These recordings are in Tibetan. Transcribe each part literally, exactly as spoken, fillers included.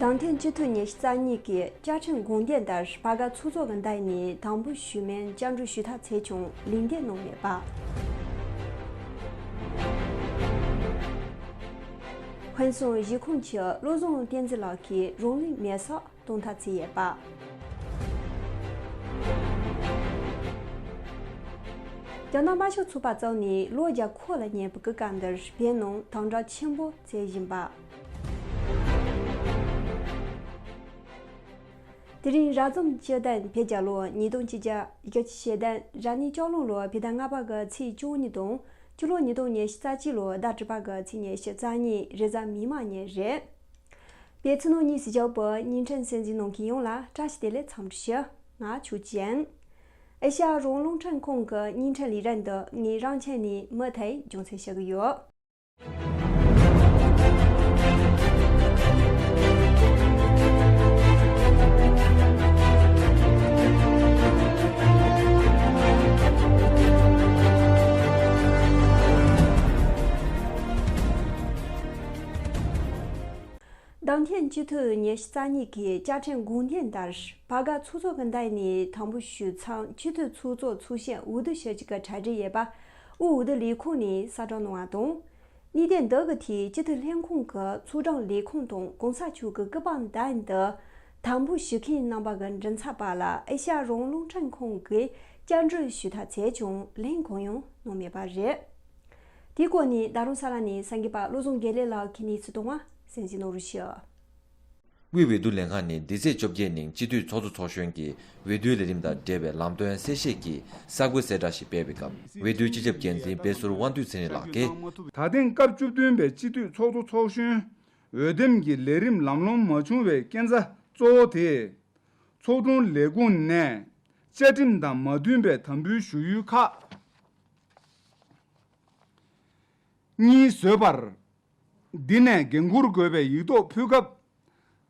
དང་ཐེངས་སྤྱི་འཐུས་ཉི་ཤུ་རྩ་གཉིས་ཀྱིས་བཅའ་ཁྲིམས་དགོངས་དོན་ལྟར་བར་བརྒལ་ཚོགས་གཙོ་གི་མདུན་ནས་དམ་འབུལ་ཞུས་མིན་བཅར་འདྲི་ཞུས་ཐག་བཅད་ཀྱང་ལན་འདེབས་གནང་མེད་པ། ཧུན་སུར་གཞིས་ཁོངས་ཀྱི་བློ་བཟང་བསྟན་འཛིན་ལགས་ཀྱིས་རང་ལུས་མེར་སྲེག་གཏོང་ཐབས་བྱས་ཡོད་པ། རྒྱ་ནག་དམར་ཤོག་ཚོགས་པ་བཙུགས་ནས་ལོ་བརྒྱ་འཁོར་ལ་ཉེ་བའི་སྐབས་འདིར་བོད་ནང་དམ་དྲག་ཆེན་པོ་བྱེད་བཞིན་པ། དེ་རིང་རབ་བྱུང་བཅུ་བདུན་བོད་རྒྱལ་ལོ་ཉིས་སྟོང་ཆིག་བརྒྱ་བཞི་བཅུ་ཞེ་བདུན། རབ་གནས་ལྕགས་གླང་ལོ་བོད་ཟླ་ལྔ་པ་གི་ཚེས་བཅུ་གཉིས་དང་། སྤྱི་ལོ་ཉིས་སྟོང་ཉི་ཤུ་རྩ་གཅིག་ལོ་ཟླ་དྲུག་པ་གི་ཚེས་ཉི་ཤུ་རྩ་གཉིས་རེས་གཟའ་མིག་དམར་ཉིན་རེད། བོད་ཕྱི་ནང་གཉིས་སུ་བཞུགས་པའི་བརྙན་འཕྲིན་གསན་གཟིགས་གནང་མཁན་ཡོངས་ལ་བཀྲ་ཤིས་བདེ་ལེགས་འཚམས་འདྲི་ཞུ། ང་ཆོས་ཅན། ཨེ་ཤ་ཡ་རང་དབང་རླུང་འཕྲིན་ཁང་གི་བརྙན་འཕྲིན་ལས་རིམ་འདི་ངས་རང་ཆེན་ནས་མུ་མཐུད་རྒྱང་སྲིང་ཞུ་གི་ཡོད། དང་ཐེངས་སྤྱི་འཐུས་ཉི་ཤུ་རྩ་གཉིས་ཀྱིས་བཅའ་ཁྲིམས་དགོངས་དོན་ལྟར་བར་བརྒལ་ཚོགས་གཙོ་གི་མདུན་ནས་དམ་འབུལ་ཞུས་མཚམས་སྤྱི་འཐུས་ཚོགས་གཙོ་ཚོགས་གཞོན་འོས་བསྡུ་ཞུ་རྒྱུ་གི་གྲ་སྒྲིག་ཡོད་པ་དབུས་འོས་བསྡུ་ལས་ཁུངས་ནས་གསལ་བསྒྲགས་གནང་བ་དང་། གནད་དོན་འདི་གི་ཐད་སྤྱི་འཐུས་ལྷན་ཁང་གི་ཚོགས་དྲུང་ལས་ཁུངས་དང་གོང་ས་མཆོག་གི་སྐུ་པར་མདུན་དུ་དམ་འབུལ་ཞུ་མཁན་རྣམ་པ་གི་མགྲིན་ཚབ་པ་ལ་ཨེ་ཤ་ཡ་རང་དབང་རླུང་འཕྲིན་ཁང་གིས་བཅར་འདྲི་ཞུས་ཐག་བཅད་ཀྱང་ལན་གང་ཡང་གནང་མེད་པ་རེད། དེའི་སྐོར་ནས་ད་རུང་ས་ལ་ནས་གསར་འགོད་པ་བློ་བཟང་དགེ་ལེགས་ལགས་ཀྱིས་གནས་ཚུལ་བཏང་བ་གསན་གཟིགས་གནང་རོགས་ཞུ། དབུས་འོས་བསྡུ་ལས་ཁང་ནས་འདི་ཚེས་བཅོ་བརྒྱད་ཉིན་སྤྱི་འཐུས་ཚོགས་གཙོ་ཚོགས་གཞོན་གྱི་འོས་བསྡུའི་ལས་རིམ་དང་འབྲེལ་བའི་ལམ་སྟོན་གསལ་བཤད་ཀྱི་གསར་འགོད་གསལ་བསྒྲགས་ཤིག་སྤེལ་བའི་སྐབས། འོས་བསྡུའི་སྤྱི་ཁྱབ་འགན་འཛིན་བེ་ཟུར་དབང་འདུས་ཚེ་རིང་ལགས་ཀྱིས། ད་ཐེངས་སྐབས་བཅུ་བདུན་པའི་སྤྱི་འཐུས་ཚོགས་གཙོ་ཚོགས་གཞོན་འོས་འདེམས་ཀྱི་ལས་རིམ་ལམ་ལྷོང་མ་བྱུང་བའི་རྐྱེན་རྩ་གཙོ་བོ་དེ། ཚོགས་དྲུང་ལས་ཁུངས་ནས་བཅའ་ཁྲིམས་དང་མ་མཐུན་པའི་དམ་འབུལ་ཞུ་ཡུལ་ཁག་གཉིས་བཟོས་པར། འདི་ནས་འགན་འཁུར་དགོས་པའི་ཡིག་ཐོག་ཕུལ་སྐབས།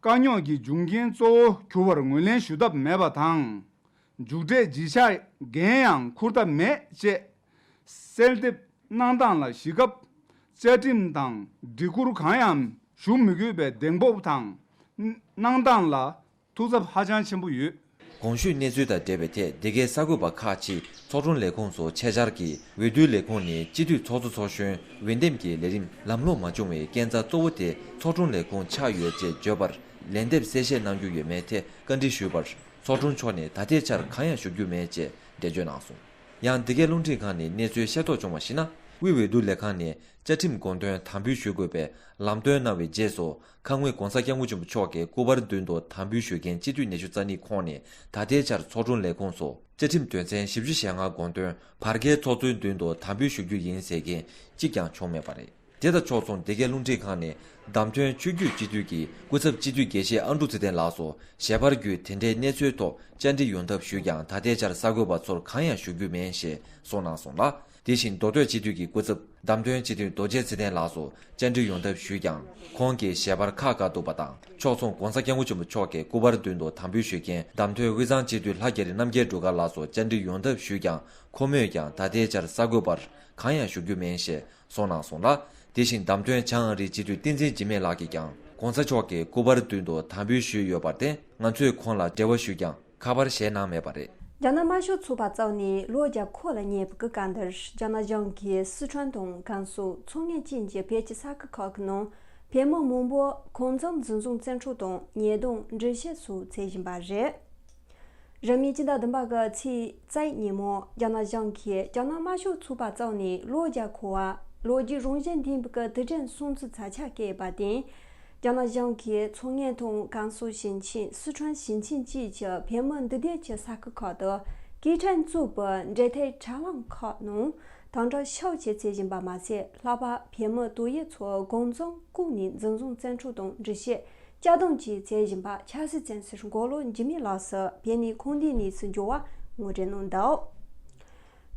དཀའ་རྙོག་གི་འབྱུང་རྐྱེན་གཙོ་བོ་གྱུར་པར་ངོས་ལེན་ཞུ་ཐབས་མེད་པ་དང་། མཇུག་འབྲས་བརྗེ་ཆ་འགན་ཡང་འཁུར་ཐབས་མེད་ཅེས་གསལ་འདེབས་གནང་སྟངས་ལ་གཞིགས་སྐབས། བཅའ་ཁྲིམས་དང་སྒྲིག་བཀུར་གང་ཡང་ཞུ་མི་དགོས་པའི་གདེང་སྤོབས་དང་གནང་སྟངས་ལ་ཐུགས་འཚབ་ཧ་ཅང་ཆེན་པོ་ཡོད། གོང་ཞུས་གནས་ཚུལ་དང་འབྲེལ་བའི་ཐད། འདི་གའི་གསར་འགོད་པ་ཁག་ཅིག་ཚོགས་དྲུང་ལས་ཁུངས་སུ་ཆེད་བཅར་གྱིས། འོས་བསྡུའི་ལས་ཁུངས་ནས་སྤྱི་འཐུས་ཚོགས་གཙོ་ཚོགས་གཞོན་འོས་འདེམས་ཀྱི་ལས་རིམ་ལམ་ལྷོང་མ་བྱུང་བའི་རྐྱེན་རྩ་གཙོ་བོ་དེ་ཚོགས་དྲུང་ལས་ཁུངས་ཆགས་ཡོད་ཅེས་བརྗོད་པར། ལན་འདེབས་གསལ་བཤད་གནང་རྒྱུ་ཡོད་མེད་ཐད་བཀའ་འདྲི་ཞུས་པར། ཚོགས་དྲུང་མཆོག་ནས་ད་ལྟའི་ཆར་གང་ཡང་ཞུ་རྒྱུ་མེད་ཅེས་འགྲེལ་བརྗོད་གནང་སོང་། ཡང་འདི་གའི་རླུང་འཕྲིན་ཁང་ནས་གནས་ཚུལ་ཤེས་རྟོགས་བྱུང་བར་གཞིགས་ན། དབུས་འོས་བསྡུ་ལས་ཁང་ནས་བཅའ་ཁྲིམས་དགོངས་དོན་དམ་འབུལ་ཞུ་དགོས་པའི་ལམ་སྟོན་གནང་བའི་རྗེས་སུ། ཁ་སྔོན་༸གོང་ས་༸སྐྱབས་མགོན་ཆེན་པོ་མཆོག་གི་སྐུ་པར་མདུན་དུ་དམ་འབུལ་ཞུ་མཁན་སྤྱི་འཐུས་ཉི་ཤུ་རྩ་གཉིས་ཁོངས་ནས་ད་ལྟའི་ཆར་ཚོགས་དྲུང་ལས་ཁུངས་སུ་བཅའ་ཁྲིམས་དོན་ཚན་བཞི་བཅུ་ཞེ་ལྔ་དགོངས་དོན་བར་བརྒལ་ཚོགས་གཙོའི་མདུན་དུ་དམ་འབུལ་ཞུ་རྒྱུ་ཡིན་ཟེར་མཁན་གཅིག་ཀྱང་བྱུང་མེད་པ་རེད། དེ་དང་ཕྱོགས་མཚུངས། འདི་གའི་རླུང་འཕྲིན་ཁང་ནས་བདམས་ཐོན་ཆོས་བརྒྱུད་སྤྱི་འཐུས་ཀྱི་སྐུ་ཚབ་སྤྱི་འཐུས་དགེ་བཤེས་ཨ་འབྲུག་ཚེ་བརྟན་ལགས་སུ་ཞལ་པར་བརྒྱུད་དེ་འབྲེལ་གནས་ཚུལ་ཐོག་བཅར་འདྲི་ཡོང་ཐབས་ཞུས་ཀྱང་། ད་ལྟའི་ཆར་གསར་འགོད་པ་ཚོར་གང་ཡང་ཞུ་རྒྱུ་མེད་ཞེས་གསུངས་གནང་སོང་ལ། དེ་བཞིན་མདོ་སྟོད་སྤྱི་འཐུས་ཀྱི་སྐུ་ཚབ་བདམས་ཐོན་སྤྱི་འཐུས་རྡོ་རྗེ་ཚེ་བརྟན་ལགས་སུ་བཅར་འདྲི་ཡོང་ཐབས་ཞུས་ཀྱང་། ཁོང་གིས་ཞལ་པར་ཁག་བཀག་འདུག་པ་དང་། ཕྱོགས་མཚུངས། ༸གོང་ས་༸སྐྱབས་མགོན་ཆེན་པོ་མཆོག་གི་སྐུ་པར་མདུན་དུ་དམ་འབུལ་ཞུ་མཁན་བདམས་ཐོན་དབུས་གཙང་སྤྱི་འཐུས་ལྷ་རྒྱ་རི་རྣམ་རྒྱལ་སྒྲོལ་དཀར་ལགས་སུ་བཅར་འདྲི་ཡོང་ཐབས་ཞུས་ཀྱང་། ཁོ་མོས་ཀྱང་ད་ལྟའི་ཆར་གསར་འགོད་པར་གང་ཡང་ཞུ་རྒྱུ་མེད་ཞེས་གསུངས་གནང་སོང་ལ། དེ་བཞིན་བདམས་ཐོན་བྱང་ཨ་རིའི་སྤྱི་འཐུས་བསྟན་འཛིན་འཇིགས་མེད་ལགས་ཀྱིས་ཀྱང་༸གོང་ས་མཆོག་གི་སྐུ་པར་མདུན་དུ་དམ་འབུལ་ཞུས་ཡོད་པར་བརྟེན། ང་ཚོས་ཁོང་ལ་འབྲེལ་བ་ཞུས་ཀྱང་ཁ་པར་བཞེས་གནང་མེད་པ་རེད། རྒྱ་ནག་དམར་ཤོག་ཚོགས་པ་བཙུགས་ནས་ལོ་བརྒྱ་འཁོར་ལ་ཉེ་བའི་སྐབས་འདིར། རྒྱ་ནག་གཞུང་གིས་སི་ཁྲོན་དང་ཀན་སུའུ། མཚོ་སྔོན་བཅས་ཀྱི་བོད་ཀྱི་ས་ཁུལ་ཁག་གི་ནང་བོད་མི་མང་པོ་གུང་ཚང་འཛིན་བཟུང་བཙོན་འཁྲུག་དང་ཉེས་རྡུང་འདྲི་བཤེར་སོགས་བྱེད་བཞིན་པ་རེད། རིང་མིན་སྤྱི་ཟླ་བདུན་པ་གི་ཚེས་རྩ་གཉིས་ཉིན་མོ། རྒྱ་ནག་གཞུང་གིས་རྒྱ་ནག་དམར་ཤོག་ཚོགས་པ་བཙུགས་ནས་ལོ་བརྒྱ་འཁོར་བ་ལོ་རྒྱུས་རང་བཞིན་ལྡན་པའི་དུས་དྲན་སྲུང་བརྩི་མཛད་འཆར་བཀོད་ཡོད་པར་བརྟེན། རྒྱ་ནག་གཞུང་གིས་མཚོ་སྔོན་དང་ཀན་སུའུ་ཞིང་ཆེན། སི་ཁྲོན་ཞིང་ཆེན་བཅས་ཀྱི་བོད་མི་འདུས་སྡོད་ཀྱི་ས་ཁུལ་ཁག་ཏུ་སྐད་འཕྲིན་གཙོས་པའི་འབྲེལ་མཐུད་དྲ་ལམ་ཁག་ནང་དམ་དྲག་ཤུགས་ཆེ་བྱེད་བཞིན་པ་མ་ཟད། ལྷག་པར་བོད་མི་དོགས་ཡོད་ཚོར་གུང་ཚང་བཀུག་ནས་འཛིན་བཟུང་བཙོན་འཁྲུག་དང་འདྲི་བཤེར། གཅར་རྡུང་བཅས་བྱེད་བཞིན་པ་ཆབ་སྲིད་བཙོན་ཟུར་མགོ་ལོག་འཇིགས་མེད་ལགས་སུ་བོད་ནས་ཁོངས་འདུས་གནས་ཚུལ་འབྱོར་བ་ངོ་སྤྲོད་གནང་འདུག་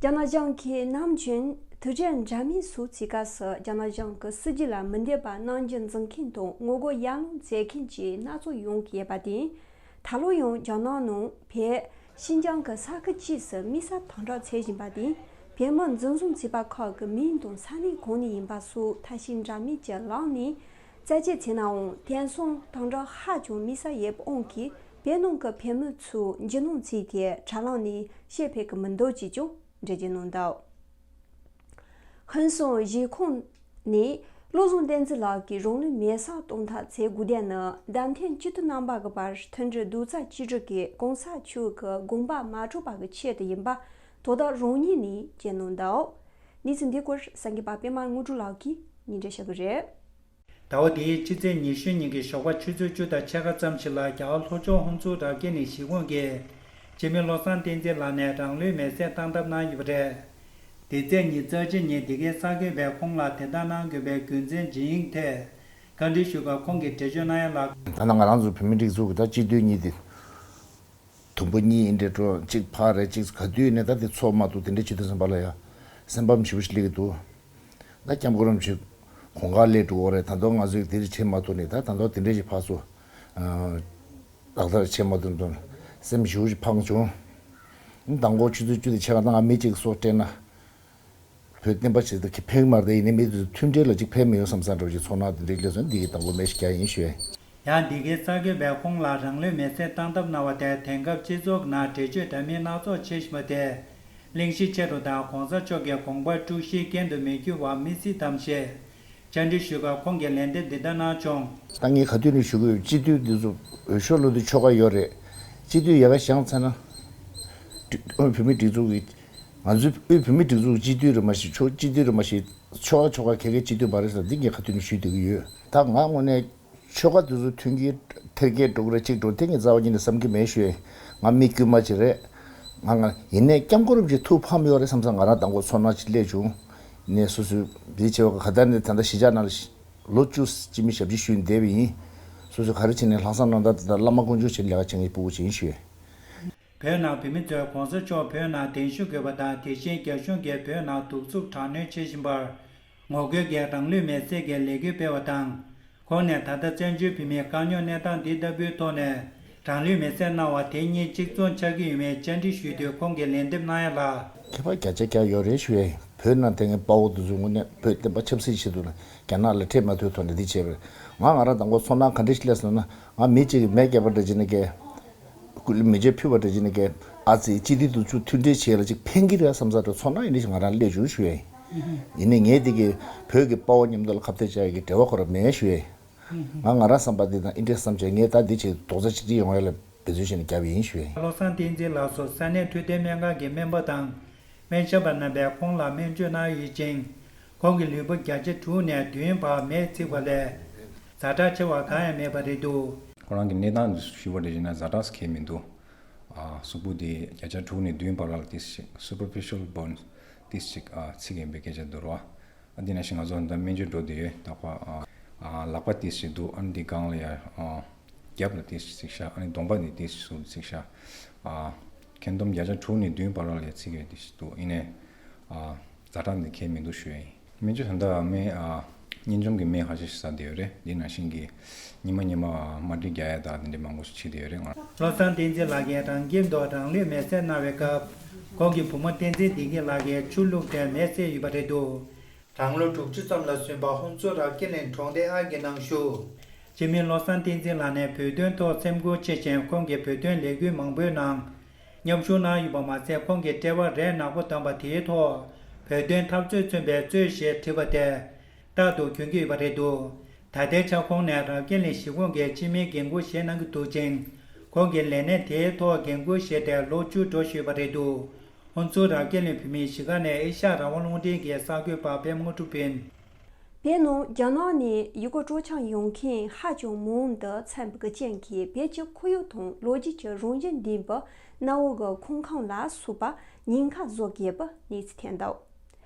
རྒྱ་ནག་གཞུང་གིས་ནམ་རྒྱུན་དུས་དྲན་འདྲ་མིན་སོགས་ཀྱི་སྐབས་སུ་རྒྱ་ནག་གཞུང་གི་སྲིད་བྱུས་ལ་མི་འདོད་པ་རྣམ་འགྱུར་འཛིན་མཁན་དང་ངོ་རྒོལ་ཡར་ལངས་མཛད་མཁན་བཅས་སྣ་ཚོགས་ཡོང་གི་ཡོད་པར་བརྟེན། ད་ལོ་ཡང་རྒྱ་ནག་ནང་བོད་ཤིན་ཅང་གི་ས་ཁུལ་བཅས་སུ་དམིགས་བསལ་དམ་དྲག་བྱེད་བཞིན་པར་བརྟེན། བོད་མི་འཛིན་བཟུང་བྱས་པ་ཁག་གི་མིང་དང་ས་གནས་གང་ནས་ཡིན་པ་སོགས་ཐབས་ཤེས་འདྲ་མིན་གྱི་ལམ་ནས། རྩད་གཅོད་བྱས་ནའང་། དེང་སང་དྭང་གྲགས་ཧ་ཅང་མི་ས་ཡོད་པ་དབང་གིས། བོད་ནང་གི་བོད་མི་ཚོས་འཇོན་ནང་བརྩིས་ཏེ་དྲ་ལམ་ནས་ཤེས་ཕོད་ཀྱི་མི་འདུག་ཅེས་ཀྱང་འགྲེལ་བརྗོད་གནང་འདུག། ཧུན་སུར་གཞིས་ཁོངས་ནས་བློ་བཟང་བསྟན་འཛིན་ལགས་ཀྱིས་རང་ལུས་མེར་སྲེག་གཏོང་ཐབས་བྱེད་དགོས་དོན་ནི། བདམས་ཐོན་སྤྱི་འཐུས་རྣམ་པ་གི་བར་མཐུན་སྒྲིལ་རྡོག་རྩ་གཅིག་སྒྲིལ་གྱིས་གོང་ས་མཆོག་གི་དགོངས་པ་མ་འཁྲུགས་པ་གི་ཆེད་དུ་ཡིན་པ་དོ་བདག་རང་ཉིད་ནས་བཅས་གནང་འདུག། གནས་ཚུལ་འདིའི་སྐོར་གསར་འགོད་པ་པད་མ་དངོས་གྲུབ་ལགས་ཀྱིས་སྙན་སྒྲོན་ཞུ་གི་རེད། ཟླ་བ་འདིའི་ཕྱི་ཚེས་ཉི་ཤུ་ཉིན་གྱི་ཞོགས་པ་ཆུ་ཚོད་བཅུ་དང་ཕྱེད་ཀ་ཙམ་ཞིག་ལ། རྒྱ་གར་ལྷོ་ཕྱོགས་ཧུན་སུར་རབ་རྒྱས་གླིང་གཞིས་ཁོངས་ཀྱི་སྤྱི་མི་བློ་བཟང་བསྟན་འཛིན་ལགས་ནས་རང་ལུས་མེར་སྲེག་བཏང་ཐབས་གནང་ཡོད་པ་རེད། འདི་ཚེས་ཉི་ཤུ་རྩ་གཅིག་ཉིན་འདི་གའི་གསར་འགོད་པས་ཁོང་ལ་དེ་ལྟར་གནང་དགོས་པའི་རྒྱུ་མཚན་ཇི་ཡིན་ཐད་བཀའ་འདྲི་ཞུས་སྐབས། ཁོང་གིས་འགྲེལ་བརྗོད་གནང་ཡ་ལ། ད་ནང་ང་རང་ཚོ་བོད་མི་སྒྲིག་འཛུགས་ཀྱི་ད་སྤྱི་འཐུས་གཉིས་དེ། དུམ་བུ་གཉིས་ཡིན་འདྲ་འགྲོ། གཅིག་ཕར་རེད། གཅིག་ག་དུས་ནས་ད་དེ་ཚོགས་མ་ཐུབ། དེ་འདྲ་བྱེད་དུས་ཙམ་པ་ལ་ཡ་སེམས་ཕམ་ཞེ་པོ་ཞིག་སླེབས་ཀྱི་འདུག། ད་སྐྱབས་མགོན་རིན་པོ་ཆེ་གོང་ཁ་སླེབས་འགྲོ་གི་རེད། ད་དུང་ང་ཚོས་དེ་འདྲ་བྱེད་མ་ཐུབ་ནས། ད་ད་དུང་དེ་འདྲ་ཞིག་ཕར་ཚུར་ལག་བསྟར་བྱེད་མ་ཐུབ་དུས་སེམས་ཞེ་པོ་ཞིག་ཕངས་བྱུང་། མདང་དགོང་ཆུ་ཚོད་བཅུ་དང་ཕྱེད་ཀ་ནང་ང་མི་གཅིག་སྲོག་བཅད་ན། བོད་བསྟན་པ་ཆེད་དུ་ཕན་གྱི་མ་རེད། ཡིན་ནའི་མི་དེ་ཚོ་མཐུན་སྒྲིལ་ལ་ཅིག་ཕན་མི་ཡོང་བསམ་བསམ་འདྲ་བོ་ཅིག་ཚོར་སྣང་དེ་འདྲ་སླེབས་སོང་། འདི་གི་དང་པོ་མེ་ཤི་རྒྱག་ཡིན་ཞུ་ཡ་ཡིན། ཡང་འདི་གའི་གསར་འགོད་པས་ཁོང་ལ་རང་ལུས་མེར་སྲེག་བཏང་ཐབས་གནང་བ་དེ། དེང་སྐབས་སྤྱི་ཚོགས་ནང་འགྲེལ་བརྗོད་འདྲ་མིན་སྣ་ཚོགས་བྱེད་བཞིན་པ་དེ་གླེང་གཞི་ཆེ་རུ་དང་གོང་ས་མཆོག་གི་དགོངས་པ་དཀྲུག་ཤིང་རྐྱེན་དུ་མི་འགྱུར་བ་མི་སྲིད་དམ་ཞེས་བཅར་འདྲི་ཞུས་སྐབས། ཁོང་གིས་ལན་འདེབས་འདི་ལྟར་གནང་བྱུང་། ད་ངས་ག་དུས་ནས་ཞུ་གི་ཡོད། སྤྱི་འཐུས་འདི་ཚོ་འོས་ཤོག་བླུག་དུས་ཆོལ་ཁ་ཡོད་རེད། སྤྱི་འཐུས་ཡག་ག་བཞེངས་ཚར་ན། དབུས་བོད་མིའི་སྒྲིག་འཛུགས་ཀྱི། ང་ཚོའི་དབུས་བོད་མིའི་སྒྲིག་འཛུགས་སྤྱི་འཐུས་རེད་མ་གཞི། ཆོལ་སྤྱི་འཐུས་རེད་མ་གཞི། ཆོལ་ཁ་ཆོལ་ཁ་ཁ་ཁ་སྤྱི་འཐུས་མ་རེད་ཟེར། འདི་ངས་ག་དུས་ནས་ཞུས་བསྡད་ཀྱི་ཡོད། ད་ང་དངོས་གནས་ཆོལ་ཁ་དེ་ཚོ་མཐུན་རྐྱེན་འཕེལ་རྒྱས་འགྲོ་གི་རེད། གཅིག་འགྲོ། དེ་ངས་རྩ་བ་ཉིད་ནས་བསམ་གྱི་མེད་ཞུ་ཡ། ང་མི་དཀྱུས་མ་ཅིག་རེད། ང་ང་ཡིན་ནའི་སྐྱབས་མགོན་རིན་པོ་ཆེ་ཐུགས་ཕམ་ཡོད་རེད་བསམ་བསམ་ང་རང་དང་པོ་ཚོར་སྣང་ཅིག་སླེབས་བྱུང་། ནས་སོ་སོའི་འདི་བྱེད་པ་ག་ད་ནས་ད་ལྟ་གཞིས་ཆགས་ནང་ལ་ལོ་བཅུ་སྤྱི་མི་ཞབས་ཕྱི་ཞུས་བསྡད་པ་ཡིན། སོ་སོ་ག་རེ་བྱས་ནས་ལྷག་བསམ་རྣམ་དག་དེ་དག་བླ་མ་དཀོན་མཆོག་བྱས་ལས་ཀ་བྱེད་མཁན་སྤུ་གུ་ཅིག་ཡིན་ཞུ་ཡ། བོད་ནང་བོད་མི་ཚོས་གོང་ས་མཆོག་བོད་ནང་གདན་ཞུ་དགོས་པ་དང་། དེ་བཞིན་རྒྱ་གཞུང་གིས་བོད་ནང་གདུག་རྩུབ་དྲག་གནོན་བྱེད་བཞིན་པར་ངོ་རྒོལ་གྱིས་རང་ལུས་མེར་སྲེག་གི་ལས་འགུལ་སྤེལ་བ་དང་། ཁོང་ནས་ད་ལྟ་བཙན་བྱོལ་བོད་མིའི་དཀའ་རྙོག་གནས་སྟངས་འདི་ལྟ་བུའི་ཐོག་ནས་རང་ལུས་མེར་སྲེག་གནང་བ་དེ་གཉིས་གཅིག་མཚུངས་ཆགས་ཀྱི་ཡོད་མེད་བཅར་འདྲི་ཞུས་དུས། ཁོང་གིས་ལན་འདེབས་གནང་ཡ་ལ། ཁྱད་པར་བརྒྱ་ཆ་བརྒྱ་ཡོད་རེད་ཞུ་ཡ་ཡིན། བོད་ནང་དེ་སྔའི་དཔའ་བོ་དེ་ཚོ་དངོས་གནས་བོད་བསྟན་པ་ཆབ་སྲིད་ཆེད་དུ་ལ་རྒྱ་ནག་ལ་ཁྲལ་མ་ཐོབ་ཐོག་ནས་འདི་བྱས་པ་རེད། ང་ང་རང་དང་པོ་ཚོར་སྣང་ག་འདྲ་ཞིག་སླེབས་སོང་ན། ང་མི་གཅིག་གིས་མེ་བརྒྱབ་པ་འདྲ་བྱས་ནས་ཀྱི། སྐུ་ལུས་མེ་མཆོད་ཕུལ་བ་འདྲ་བྱས་ནས་ཀྱི། ཨ་ཙི། སྤྱི་འཐུས་དེ་ཚོ་མཐུན་སྒྲིལ་བྱེད་ཡ་ལ་ཅིག་ཕན་གྱི་རེད་བསམ་ས་འདྲ་ཚོར་སྣང་ཡིན་ནི་ཞིག་ང་རང་སླེབས་བྱུང་ཞུ་ཡ་ཡིན། ཡིན་ནའི་ངས་འདི་གི་བོད་ཀྱི་དཔའ་བོ་མཉམ་དུ་ལ་ཁ་གཏད་བཅག་ཡ་གི་འབྲེལ་བ་ཁོ་རང་མེད་ཞུ་ཡ་ཡིན། ང་ང་རང་བསམ་པ་འདི་དང་ཨིན་འདྲས་བསམ་བྱས། ངས་ད་འདི་བྱས་རྡོག་རྩ་གཅིག་སྒྲིལ་ཡོང་ཡ་ལ་འབད་བརྩོན་བྱས་ནས་བརྒྱབ་ཡིན་ཞུ་ཡ་ཡིན། བློ་བཟང་བསྟན་འཛིན་ལགས་སུ་ས་གནས་འཕྲོད་བསྟེན་སྨན་ཁང་གི་སྨན་པ་དང་སྨན་ཞབས་པ་རྣམ་པས་ཁོང་ལ་སྨན་བཅོས་གནང་ཡོད་ཅིང་། ཁོང་གི་ལུས་པོ་བརྒྱ་ཆ་དྲུག་ནས་བདུན་བར་མེས་ཚིག་པ་ལས་ཛ་དྲག་ཆེ་བ་གང་ཡང་མེད་པ་རེད་འདུག། ཁོ་རང་གི་གནས་སྟངས་ཞུ་བ་རེད་བྱས་ན་ཛ་དྲག་གང་ཡང་མི་འདུག། ཨ། གཟུགས་པོ་དེ་བརྒྱ་ཆ་དྲུག་ནས་བདུན་བར་ལ་ཏོག་ཙམ་superficial burns ཏོག་ཙམ་ཨ། ཚིག་ཡིན་པའི་སྐད་ཆ་འདུག་རོ། ཨ། དེ་ནང་བཞིན་ང་ཚོ་ད་སྨན་བཅོས་འགྲོ་བསྡད་ཡོད། ད་ཁོ་ཨ། ཨ། ལག་པ་ཏོག་ཙམ་འདུག། ཨ་ནི་དེ་སྒང་ལ་ཡ། ཨ། རྒྱབ་ལ་ཏོག་ཙམ་ཚིག་ཤག། ཨ་ནི་གདོང་པ་ནས་ཏོག་ཙམ་ཟུག་ཚིག་ཤག། ཨ། ཁྱོན་བསྡོམས་བརྒྱ་ཆ་དྲུག་ནས་བདུན་བར་ལ་ཡ་ཚིག་ཡོད་ཏོག་ཙམ་འདུག། ཡིན་ནའི། ཨ། ཛ་དྲག་འདི་གང་ཡང་མི་འདུག་ཞུ་ཡ་ཡིན། སྨན་བཅོས་ད་ལྟ་སྨན། ཨ། གཉན་ཆུང་གི་སྨན་ཁ་ཤས་ཤིག་ཟ་བསྡད་ཡོད་རེད། འདི་ནང་བཞིན་གྱི་ཉི་མ་ཉི་མ་རྨ་འབྲི་རྒྱག་ཡ་དང་དེ་འདྲ་མང་པོ་ཞིག་བྱེད་བསྡད་ཡོད་རེད། ང་། བློ་བཟང་བསྟན་འཛིན་ལགས་ཀྱིས་རང་ཁྱིམ་དུ་རང་ལུས་མེར་སྲེག་གནང་བའི་སྐབས། ཁོང་གི་བུ་མོ་བསྟན་འཛིན་བདེ་སྐྱིད་ལགས་ཀྱིས་ཆུ་བླུགས་ཏེ་མེ་བསད་ཡོད་པ་རེད་འདུག། རང་ལོ་དྲུག་ཅུ་ཙམ་ལ་སོན་པ་ཧུན་སུར་རབ་རྒྱས་གླིང་གྲོང་སྡེ་ཨ་གི་ནང་བཞུགས། སྤྱི་མི་བློ་བཟང་བསྟན་འཛིན་ལགས་ནས་བོད་དོན་ཐོག་སེམས་ཁུར་ཆེ་ཞིང་། ཁོང་གིས་བོད་དོན་ལས་འགུལ་མང་པོའི་ནང་མཉམ་ཞུགས་གནང་ཡོད་པ་མ་ཟད། ཁོང་གིས་དཔྲལ་བ་རས་ནག་པོ་བསྡམས་པ་དེའི་ཐོག་བོད་དོན་འཐབ་རྩོད་མཚོན་པའི་རྩོད་ཞེས་བྲིས་པ་དེ་རྟག་ཏུ་གྱོན་གྱི་ཡོད་པ་རེད་འདུག། ད་ལྟའི་ཆར་ཁོང་ནས་རབ་རྒྱས་གླིང་གཞིས་ཁོངས་ཀྱི་སྤྱི་མིའི་འགན་འཁུར་བཞེས་གནང་གི་འདུག་ཅིང་། ཁོང་གིས་ལས་གནས་དེའི་ཐོག་འགན་འཁུར་བཞེས་ཏེ་ལོ་བཅུ་འགྲོ་བཞིན་ཡོད་པ་རེད་འདུག། ཧུན་སུར་རབ་རྒྱས་གླིང་བོད་མིའི་གཞིས་ཀ་ནས་ཨེ་ཤ་ཡ་རང་དབང་རླུང་འཕྲིན་གྱི་གསར་འགོད་པ་པད་མ་དངོས་གྲུབ་ཡིན། བོད་ནང་རྒྱ་ནག་ནས་ཡུལ་སྐོར་སྤྲོ་འཆམ་ཡོང་མཁན་ཧ་ཅང་མང་དུ་ཚུད་པའི་རྐྱེན་གྱིས། བོད་ཀྱི་ཁོར་ཡུག་དང་ལོ་རྒྱུས་ཀྱི་རང་བཞིན་ལྡན་པའི་གནའ་བོའི་ཁང་ཁང་ལ་སོགས་པ་ཉེན་ཁ་བཟོ་གི་ཡོད་པའི་གནས་ཚུལ་ཐོན་འདུག།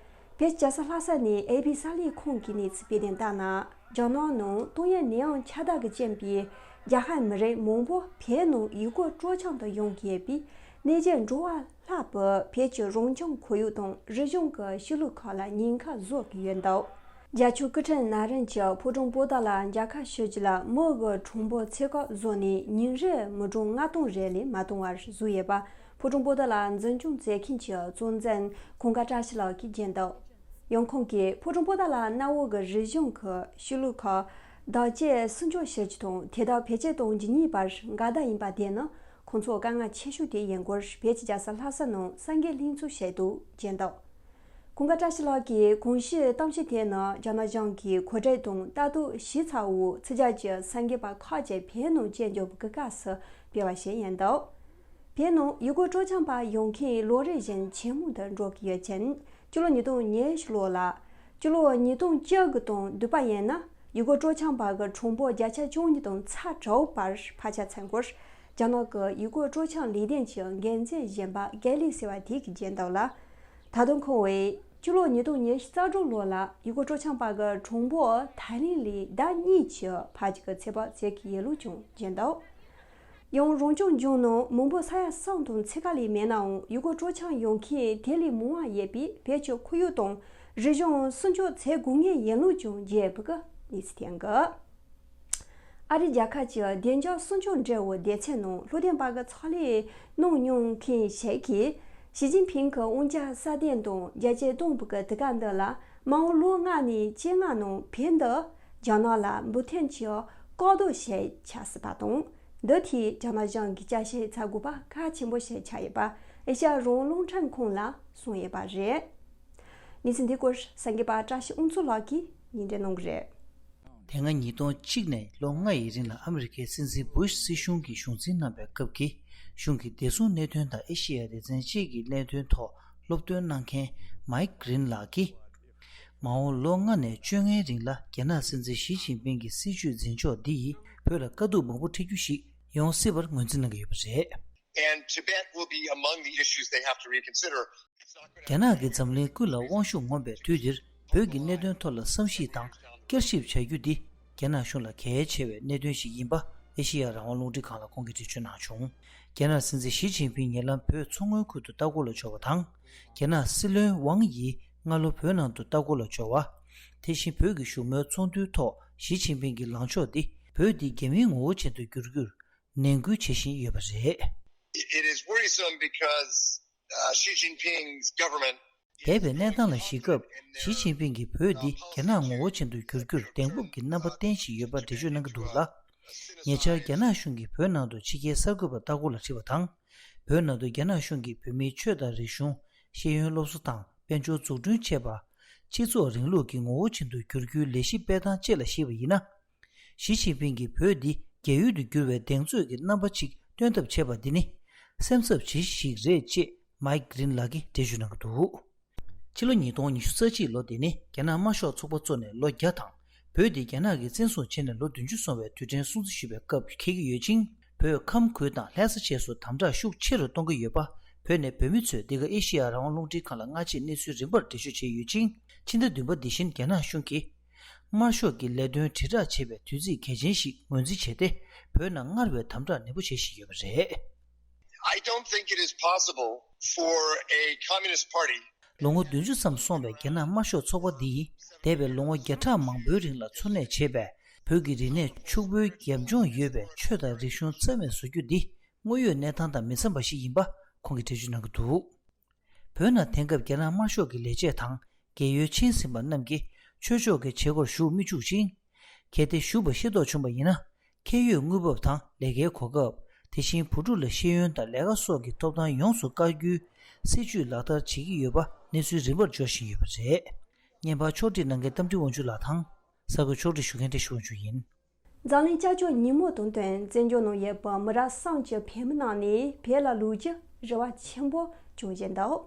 བོད་རྒྱལ་ས་ལྷ་ས་ནས་ཨེ་བྷི་གསར་ལས་ཁང་གི་གནས་ཚུལ་སྤེལ་དོན་ལྟར་ན། རྒྱ་ནག་ནང་ཏང་ཡོན་ནད་ཡམས་ཁྱབ་གདལ་གྱི་རྐྱེན་པས། རྒྱ་ཧན་མི་རིགས་མང་པོ་བོད་ནང་ཡུལ་སྐོར་སྤྲོ་འཆམ་དུ་ཡོང་གི་ཡོད་པས། གནས་མཇལ་འགྲོ་བ་ལྷག་པའི་བོད་ཀྱི་རང་བྱུང་ཁོར་ཡུག་དང་རིག་གཞུང་གི་གཤིས་ལུགས་ཁག་ལ་ཉེན་ཁ་བཟོ་གི་ཡོད་འདུག། རྒྱ་ཆེའི་སྐུ་ཕྲེང་ན་རིམ་གྱིས་ཕོ་བྲང་པོ་ཏཱ་ལ་མཇལ་ཁ་ཞུ་རྒྱུ་ལ་མི་གི་གྲངས་འབོར་ཚད་བཀག་བཟོས་ནས། ཉིན་རེར་མི་གྲངས་ལྔ་སྟོང་རེ་ལས་མ་གཏོང་བར་བཟོས་ཡོད་པ། ཕོ་བྲང་པོ་ཏཱ་ལ་འཛིན་སྐྱོང་མཛད་མཁན་གྱི་གཙོ་འཛིན་ཁང་དཀར་བཀྲ་ཤིས་ལགས་ཀྱིས་བརྗོད་འདུག། ཡང་ཁོང་གིས་ཕོ་བྲང་པོ་ཏཱ་ལ་གནའ་བོ་གི་རིག་གཞུང་གི་གཤིས་ལུགས་ཁག་ བདག་གཅེས་སྲུང་སྐྱོབ་བྱེད་རྒྱུ་དང་དེ་དག་བེད་སྤྱོད་གཏོང་རྒྱུ་གཉིས་བར་འགལ་ཟླ་ཡིན་པ་དེ་ནི་ཁོང་ཚོར་དཀའ་ངལ་ཆེ་ཤོས་དེ་ཡིན་སྐོར་བོད་ཀྱི་རྒྱལ་ས་ལྷ་ས་ནང་གསར་འགོད་ལྷན་ཚོགས་བྱས་འདུག་ཅེས་འདུག་ཀུན་དགའ་བཀྲ་ཤིས་ལགས་ཀྱིས་གོང་ཞུས་གཏམ་བཤད་དེ་ནི་རྒྱ་ནག་གཞུང་གིས་གོ་སྒྲིག་དང་ལྟ་རྟོག་ཞུས་ཚར་བའི་ཕྱི་རྒྱལ་གྱི་གསར་འགོད་པ་ཁག་ཅིག་བོད་ནང་བཅར་འགྲོ་བའི་སྐབས་སུ་སྤེལ་བ་ཞིག་ཡིན་འདུག་བོད་ནང་ཡུལ་སྐོར་སྤྲོ་འཆམ་པ་ཡོང་མཁན་ལོ་རེ་བཞིན་ཇེ་མང་དུ་འགྲོ་གི་ཡོད་ཅིང་། སྤྱི་ལོ་ཉིས་སྟོང་ཉི་ཤུ་ལོ་ལ། སྤྱི་ལོ་ཉིས་སྟོང་བཅུ་དགུ་དང་བསྡུར་བ་ཡིན་ན། ཡུལ་སྐོར་སྤྲོ་འཆམ་པ་གི་གྲངས་འབོར་བརྒྱ་ཆ་བཅུ་གཉིས་དང་ཚེག་བརྒྱད་བར་འཕར་ཆག་ཕྱིན་སྐོར། རྒྱ་ནག་གི་ཡུལ་སྐོར་སྤྲོ་འཆམ་ལས་དོན་གྱི་འགན་འཛིན་གཞོན་པ་གྷེ་ལི་ཟེར་བ་དེ་གིས་བརྗོད་འདུག་ལ། ད་དུང་ཁོང་བས་སྤྱི་ལོ་ཉིས་སྟོང་ཉི་ཤུ་རྩ་དྲུག་ལོ་ལ་ཡུལ་སྐོར་སྤྲོ་འཆམ་པ་གི་གྲངས་འབོར་ད་ལན་ལས་ཟླ་གཉིས་ཀྱི་འཕར་ཆག་གི་ཚོད་དཔག་བྱེད་ཀྱི་ཡོད་ལུགས་ཀྱང་བརྗོད་འདུག་ཡང་རང་སྐྱོང་ལྗོངས་ནང་མི་འབོར་ས་ཡ་གསུམ་དང་ཚེག་ཁ་ལས་མེད་ནའང་ཡུལ་སྐོར་སྤྲོ་འཆམ་ཡོང་མཁན་དེ་ལས་མང་བ་ཡོད་པས་བོད་ཀྱི་ཁོར་ཡུག་དང་རིག་གཞུང་སྲུང་སྐྱོབ་བྱེད་དགོས་ངེས་ཡིན་ལུགས་ཀྱང་བརྗོད་པའི་གནས་ཚུལ་ཐོན་གི། ཨ་རིའི་རྒྱལ་ཁབ་ཀྱི་བདེ་འཇགས་སྲུང་སྐྱོབ་འབྲེལ་ཡོད་སྡེ་ཚན་ནང་སློབ་སྟོན་པ་གི་ཚོགས་ལས་གནང་མྱོང་མཁན་ཞིག་གིས་ཞི་ཅིན་ཕིང་གི་དབང་ཆ་གསལ་སྟོན་དང་རྒྱ་སྐྱེད་གཏོང་བའི་དུས་སྐབས་འདི་ལ་མ་འོངས་ལོ་ལྔ་ནས་བཅོ་ལྔ་ནང་བོད་འདི་རྒྱ་ནག་ལ་འབུལ་ཐོན་གྱི་བཀག་སྡོམ་བྱེད་ཆགས་སྲིད་པ་དང་། འདི་ཐད་རྒྱ་ནག་གཞུང་གིས་བསྐྱར་ཞིབ་བྱ་དགོས་པ་གལ་ཆེན་པོ་ཞིག་ཆགས་ཡོད་པ་ཨེ་ཤ་ཡ་རང་དབང་རླུང་འཕྲིན་ཁང་ལ་གསུངས་ཡོད་པ་རེད། གནས་ཚུལ་འདི་སྐོར་གསར་འགོད་པ་བཀྲ་ཤིས་དབང་ཕྱུག་ལགས་ཀྱིས་སྙན་སྒྲོན་གནང་གི་རེད། དེ་སྔ་ཉིས་སྟོང་གཅིག་ནས་ལོ་ལྔ་ཡི་རིང་ལ་ཨ་མི་རི་ཀའི་སྲིད་འཛིན་བུ་ཤི་སྲིད་གཞུང་གི་གཞུང་འཛིན་གནང་བའི་སྐབས་ཀྱི་གཞུང་གི་བདེ་སྲུང་གནད་དོན་དང་ཨེ་ཤེ་ཡ་སྡེ་ཚན་བཅས་ཀྱི་གནད་དོན་ཐོག་སློབ་སྟོན་གནང་མཁན་མའིག་གྷི་རིན་ལགས་ཀྱིས། མ་འོངས་ལོ་ལྔ་ནས་བཅོ་ལྔའི་རིང་ལ་རྒྱ་ནག་སྲིད་འཛིན་ཞི་ཅིན་ཕིང་གི་སྲིད་བྱུས་འཛིན་ཕྱོགས་འདི་ཡིས་བོད་ལ་དཀའ་སྡུག་མང་པོ་འཕྲད་རྒྱུ་ཞིག་ཡོང་སྲིད་པར་ངོས་འཛིན་གནང་གི་ཡོད་པ་རེད། And Tibet will be among the issues they have to reconsider. རྒྱ་ནག་གིས་འཛམ་གླིང་ཀུན་ལ་དབང་ཤུགས་ངོམ་པའི་དུས་འདིར་བོད་ཀྱི་གནད་དོན་ཐོག་ལ་བསམ་གཞིག་དང་བསྐྱར་ཞིབ་བྱ་རྒྱུ་འདི་རྒྱ་ནག་གཞུང་ལ་གལ་ཆེ་བའི་གནད་དོན་ཞིག་ཡིན་པ་ཨེ་ཤེ་ཡ་རང་དབང་རླུང་འཕྲིན་ཁང་ལ་ཁོང་གིས་འགྲེལ་བརྗོད་གནང་བྱུང་། རྒྱ་ནག་སྲིད་འཛིན་ཞི་ཅིན་ཕིང་ཉེ་ལམ་བོད་མཚོ་སྔོན་ཁུལ་དུ་ལྟ་སྐོར་ལ་འབྱོར་བ་དང་། རྒྱ་ནག་སྲིད་བློན་ཝང་ཡི་སྔ་ལོ་བོད་ནང་དུ་ལྟ་སྐོར་ལ་འབྱོར་བ། དེ་བཞིན་བོད་ཀྱི་བཞུགས་མོལ་ཚོགས་འདུའི་ཐོག་ཞི་ཅིན་ཕིང་གི་ལངས་ཕྱོགས་འདི་བོད་འདི་རྒྱ་མིའི་ངོ་བོ་ཅན་དུ་བསྒྱུར་རྒྱུར་ནན་སྐུལ་བྱེད་བཞིན་ཡོད་པ་རེད། It is worrisome because uh, Xi Jinping's government འདས་པའི་གནས་སྟངས་ལ་གཞིགས་སྐབས་ཞི་ཅིན་ཕིང་གིས་བོད་འདི་རྒྱ་ནག་ངོ་བོ་ཅན་དུ་བསྒྱུར་རྒྱུར་གདེང་སྤོབས་ཀྱི་རྣམ་པ་བསྟན་བཞིན་ཡོད་པར་འགྲེལ་བརྗོད་གནང་གི་འདུག་ལ། ཉེ་ཆར་རྒྱ་ནག་གཞུང་གིས་བོད་ནང་དུ་ཕྱི་རྒྱལ་གསར་འགོད་པ་ལྟ་སྐོར་ལ་ཁྲིད་པ་དང་། བོད་ནང་དུ་རྒྱ་ནག་གཞུང་གིས་བོད་མིའི་ཆོས་དང་རིག་གཞུང་། ཤེས་ཡོན་སློབ་གསོ་དང་དཔལ་འབྱོར་འཛུགས་སྐྲུན་བྱས་པ། སྤྱི་ཚོགས་རིང་ལུགས་ཀྱི་ངོ་བོ་ཅན་དུ་བསྒྱུར་རྒྱུའི་ལས་གཞི་སྤེལ་སྟངས་བཅས་ལ་གཞིགས་པ་ཡིན་ན། ཞི་ཅིན་ཕིང་གིས་བོད་འདི་རྒྱ་ཡུལ་དུ་བསྒྱུར་བའི་གདེང་ཚོད་ཀྱི་རྣམ་པ་ཅིག་སྟོན་ཐབས་བྱས་པ་འདི་ནི་སེམས་འཚབ་བྱེད་གཞི་ཞིག་རེད་ཅེས་མའིག་གྷི་རིན་ལགས་ཀྱིས་འགྲེལ་བརྗོད་གནང་གི་འདུག་ཕྱི་ལོ་ཉིས་སྟོང་ཉི་ཤུ་རྩ་གཅིག་ལོ་འདི་ནི་རྒྱ་ནག་དམར་ཤོག་ཚོགས་པ་བཙུགས་ནས་ལོ་བརྒྱ་དང་། བོད་འདི་རྒྱ་ནག་གིས་བཙན་བཟུང་བྱས་ནས་ལོ་བདུན་ཅུ་སོང་བའི་དུས་དྲན་སྲུང་བརྩི་ཞུ་བའི་སྐབས་འཁེལ་གྱི་ཡོད་ཅིང་། བོད་ཁམས་ཁུལ་དང་ལྷ་ས་བཅས་སུ་དམ་དྲག་ཤུགས་ཆེ་རུ་གཏོང་གི་ཡོད་པ། བོད་ནས་བོད་མི་ཚོས་འདི་ག་ཨེ་ཤེ་ཡ་རང་དབང་རླུང་འཕྲིན་ཁང་ལ་སྔ་རྗེས་གནས་ཚུལ་རིམ་པར་འགྲེལ་བརྗོད་བྱས་ཡོད་ཅིང་། ཕྱི་ཟླ་བདུན་པ་འདི་བཞིན་རྒྱ་ནག་གཞུང་གིས་དམར་ཤོག་གི་ལས་དོན་དྲིལ་བསྒྲགས་བྱེད་པའི་དུས་ཚིགས་གལ་ཆེན་ཞིག་ངོས་འཛིན་བྱས་ཏེ། བོད་ནང་སྔར་བས་དམ་དྲག་ནན་པོ་བྱེད་བཞིན་ཡོད་པ་རེད། I don't think it is possible for a communist party. ལོ་ངོ་བདུན་ཅུ་ཙམ་སོང་བའི་རྒྱ་ནག་དམར་ཤོག་ཚོགས་པ་འདིས་འདས་པའི་ལོ་ངོ་བརྒྱ་ཕྲག་མང་པོའི་རིང་ལ་འཚོ་གནས་བྱས་པའི་བོད་ཀྱི་རིག་གནས་ཕྱུག་པོའི་རྒྱབ་ལྗོངས་ཡོད་པའི་ཆོས་དང་རིག་གཞུང་རྩ་མེད་བཟོ་རྒྱུ་འདི་དངོས་ཡོད་གནས་སྟངས་དང་མི་འཚམ་པ་ཞིག་ཡིན་པ་ཁོང་གིས་འགྲེལ་བརྗོད་གནང་གི་འདུག་བོད་ནང་དེང་སྐབས་རྒྱ་ནག་དམར་ཤོག་གི་ལས་བྱེད་དང་རྒས་ཡོལ་ཕྱིན་ཟིན་པ་རྣམས་ཀྱིས་ཆོས་ཕྱོགས་ཀྱི་བྱེད་སྒོར་ཞུགས་མི་བཅུག་ཅིང་། གལ་ཏེ་ཞུགས་པ་ཤེས་རྟོགས་བྱུང་བ་ཡིན་ན། ཁེ་ཡོད་དངུལ་འབབ་དང་ལས་ཀའི་གོ་སྐབས། དེ་བཞིན་བུ་ཕྲུག་ལ་ཤེས་ཡོན་དང་ལས་ཀ་སོགས་ཀྱི་ཐོབ་ཐང་ཡོངས་སུ་བཀག་རྒྱུའི་སྲིད་བྱུས་ལག་བསྟར་བྱེད་ཀྱི་ཡོད་པ་གནས་ཚུལ་རིམ་པར་འབྱོར་བཞིན་ཡོད་པ་རེད། བརྙན་པར་ཕྱོགས་སྒྲིག་གནང་མཁན་རྟ་མགྲིན་དབང་ཕྱུག་ལགས་དང་། གསར་འགོད་ཕྱོགས་སྒྲིག་ཞུ་མཁན་བཀྲ་ཤིས་དབང་ཕྱུག་ཡིན། འཛམ་གླིང་ཀྱག་ཀྱོག་ཉིན་མོ་དང་བསྟུན་བཙན་བྱོལ་ནང་ཡོད་པའི་མི་རབས་གསུམ་གྱི་བོད་མི་རྣམས་ནས་བོད་ལ་ལོག་རྒྱུར་རེ་བ་ཆེན་པོ་བྱུང་བཞིན་འདུག་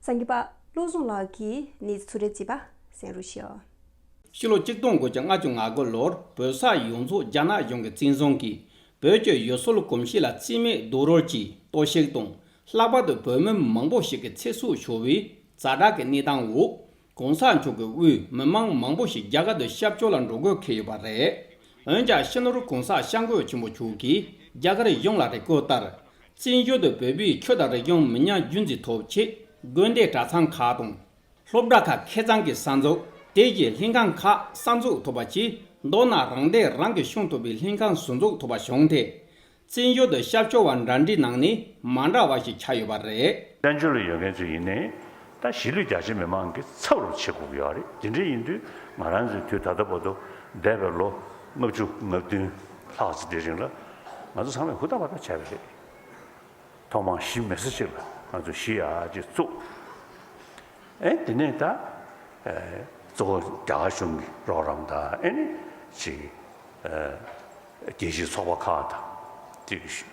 གསར་འགོད་པ་བློ་བཟང་ལགས་ཀྱིས་གནས་ཚུལ་རེ་བརྩིས་པ་གསན་རོགས་ཞུ། ཕྱི་ལོ་ཆིག་སྟོང་དགུ་བརྒྱ་ལྔ་བཅུ་ང་དགུ་ལོར་བོད་ས་ཡོངས་རྫོགས་རྒྱ་ནག་གཞུང་གིས་བཙན་བཟུང་གིས་བོད་ཀྱི་ཡུལ་སྲོལ་གོམས་གཤིས་ལ་རྩིས་མེད་རྡོག་རོལ་གྱིས་གཏོར་བཤིག་དང་། ལྷག་པར་དུ་བོད་མི་མང་པོ་ཞིག་གི་ཚེ་སྲོག་ཤོར་བའི་ཛ་དྲག་གི་གནས་སྟངས་འོག་གོང་ས་མཆོག་གི་དབུས་མི་མང་མང་པོ་ཞིག་རྒྱ་གར་དུ་སྐྱབས་བཅོལ་ལ་འགྲོ་དགོས་འཁེལ་ཡོད་པ་རེད། འོན་ཀྱང་སྤྱི་ནོར་གོང་ས་སྐྱབས་མགོན་ཆེན་པོ་མཆོག་གིས་རྒྱ་གར་གཞུང་ལ་རེ་སྐུལ་ལྟར། བཙན་བྱོལ་དུ་བོད་པའི་ཆོས་དང་རིག་གཞུང་མི་ཉམས་རྒྱུན་འཛིན་ཐུབ་ཆེད་དགོན་སྡེ་གྲྭ་ཚང་ཁག་དང་། སློབ་གྲྭ་ཁག་ཁེ་གཙང་གི་གསར་འཛུགས། དེ་བཞིན་ལྷན་ཁང་ཁག་གསར་འཛུགས་ཐུབ་པ་བཅས་མདོར་ན་རང་སྡེ་རང་གིས་སྐྱོང་ཐུབ་པའི་ལྷན་ཁང་ཟུར་འཛུགས་ཐུབ་པ་བྱུང་སྟེ། བཙན་བྱོལ་དུ་སྐྱབས་བཅོལ་བ་འདྲ་འདྲའི་ནང་ནས་མ་འདྲ་བ་ཞིག་ཆགས་ཡོད་པ་རེད། བཙན་བྱོལ་ལ་ཡོད་མཁན་ཚོ་ཡིན་ནའི་ད་གཞིས་ལུས་རྒྱ་ཆེ་མི་མང་གི་ཚབ་རུ་བྱེད་དགོས་ཀྱི་ཡོད་རེད། དེ་འདྲ་ཡིན་དུས་ང་རང་ཚོའི་དུས་ད་ལྟ་བར་དུ་ འདས་པའི་ལོ་ལྔ་བཅུ་ང་བདུན་ལྷག་ཙམ་དེའི་རིང་ལ་ང་ཚོ་ཚང་མས་ཧུར་ཐག་འབད་ཐག་བྱས་པ་རེད། ཐོག་མར་གཞིས་མེད་ས་ཅིག་ལ་ང་ཚོ་གཞིས་ཡག་ཅིག་བཙུགས། ཨེ་དེ་ནས་ད་ཨེ་གཙོ་བོ་རྒྱ་གར་གཞུང་གི་རོགས་རམ་དང་ཨེ་ནི་ཅིག་ཨེ་རྒྱལ་སྤྱིའི་ཚོགས་པ་ཁག་དང་ཅིག་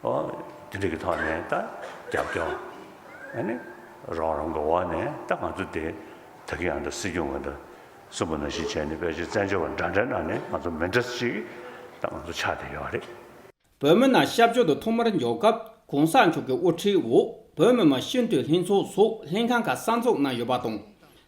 ཨོ་དེ་འདྲ་གི་ཐོག་ནས་ད་རྒྱབ་སྐྱོར་ཨེ་ནི་རོགས་རམ་གྱི་འོག་ནས་ད་ང་ཚོ་དེ་ད་གིན་ཡང་ད་སྲིད་སྐྱོང་གི་ད་གསུངས་པ་ནང་བཞིན་བྱས་ནས་ཕལ་ཆེར་བཙན་བྱོལ་བ་འདྲ་འདྲའི་ནང་ནས་ང་ཚོ་མི་འདྲ་ཞིག་ད་ང་ཚོ་ཆགས་བསྡད་ཡོད་རེད། བོད་མི་རྣམས་ཤར་ཕྱོགས་དུ་ཐོག་མར་འབྱོར་སྐབས་གོང་ས་མཆོག་གི་དབུ་ཁྲིད་འོག་བོད་མི་མང་སྤྱི་འཐུས་ལྷན་ཚོགས་སོགས་ལྷན་ཁང་ཁག་གསར་འཛུགས་གནང་ཡོད་པ་དང་།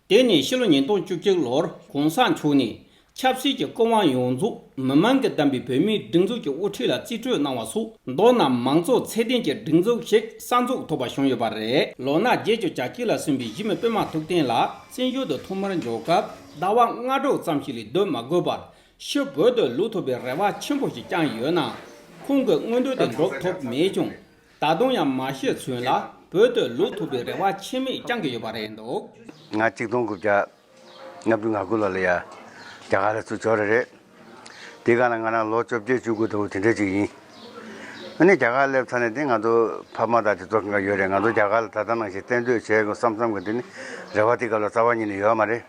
དེ་ནས་ཕྱི་ལོ་ཉིས་སྟོང་བཅུ་གཅིག་ལོར་གོང་ས་མཆོག་ནས་ཆབ་སྲིད་ཀྱི་སྐུ་དབང་ཡོངས་རྫོགས་མི་མང་གིས་བདམས་པའི་བོད་མིའི་སྒྲིག་འཛུགས་ཀྱི་དབུ་ཁྲིད་ལ་རྩིས་སྤྲོད་གནང་བ་སོགས་མདོར་ན་མང་གཙོ་ཚད་ལྡན་གྱི་སྒྲིག་འཛུགས་ཤིག་གསར་འཛུགས་ཐུབ་པ་བྱུང་ཡོད་པ་རེད། ལོ་ན་བརྒྱད་ཅུ་གྱ་གཅིག་ལ་སོན་པའི་གཞིས་མི་པད་མ་ཐུབ་བསྟན་ལགས་བཙན་བྱོལ་དུ་ཐོག་མར་འབྱོར་སྐབས་ཟླ་བ་ལྔ་དྲུག་ཙམ་ཞིག་ལས་སྡོད་མ་དགོས་པར་ཕྱིར་བོད་དུ་ལོག་ཐུབ་པའི་རེ་བ་ཆེན་པོ་ཞིག་བཅངས་ཡོད་ནའང་། ཁོང་གིས་མངོན་འདོད་དེ་འགྲུབ་ཐུབ་མེད་ཀྱང་། ད་དུང་ཡང་མ་ཤི་ཚུན་ལ་བོད་དུ་ལོག་ཐུབ་པའི་རེ་བ་ཆེན་མོ་བཅངས་ཀྱི་ཡོད་པ་རེད་འདུག། ང་གཅིག་སྟོང་དགུ་བརྒྱ་ལྔ་བཅུ་ང་དགུ་ལོ་ལ་ཡ་རྒྱ་གར་ལ་ཚུར་འབྱོར་རེད། དེ་ག་ལ་ང་རང་ལོ་བཅོ་བརྒྱད་བཅུ་དགུ་འདྲ་བོ་དེ་འདྲ་ཅིག་ཡིན། ཨ་ནི་རྒྱ་གར་སླེབས་ཚར་ནས་དེ་ང་ཚོ་ཕ་མ་དང་དེ་ཚོ་གང་ག་ཡོད་རེད། ང་ཚོ་རྒྱ་གར་ལ་ད་ལྟ་ནང་བཞིན་གཏན་སྡོད་བྱེད་དགོས་བསམ་བསམ་གི་དེ་ནི་རེ་བ་དེ་ག་ལ་རྩ་བ་ཉིད་ནས་ཡོད་མ་རེད།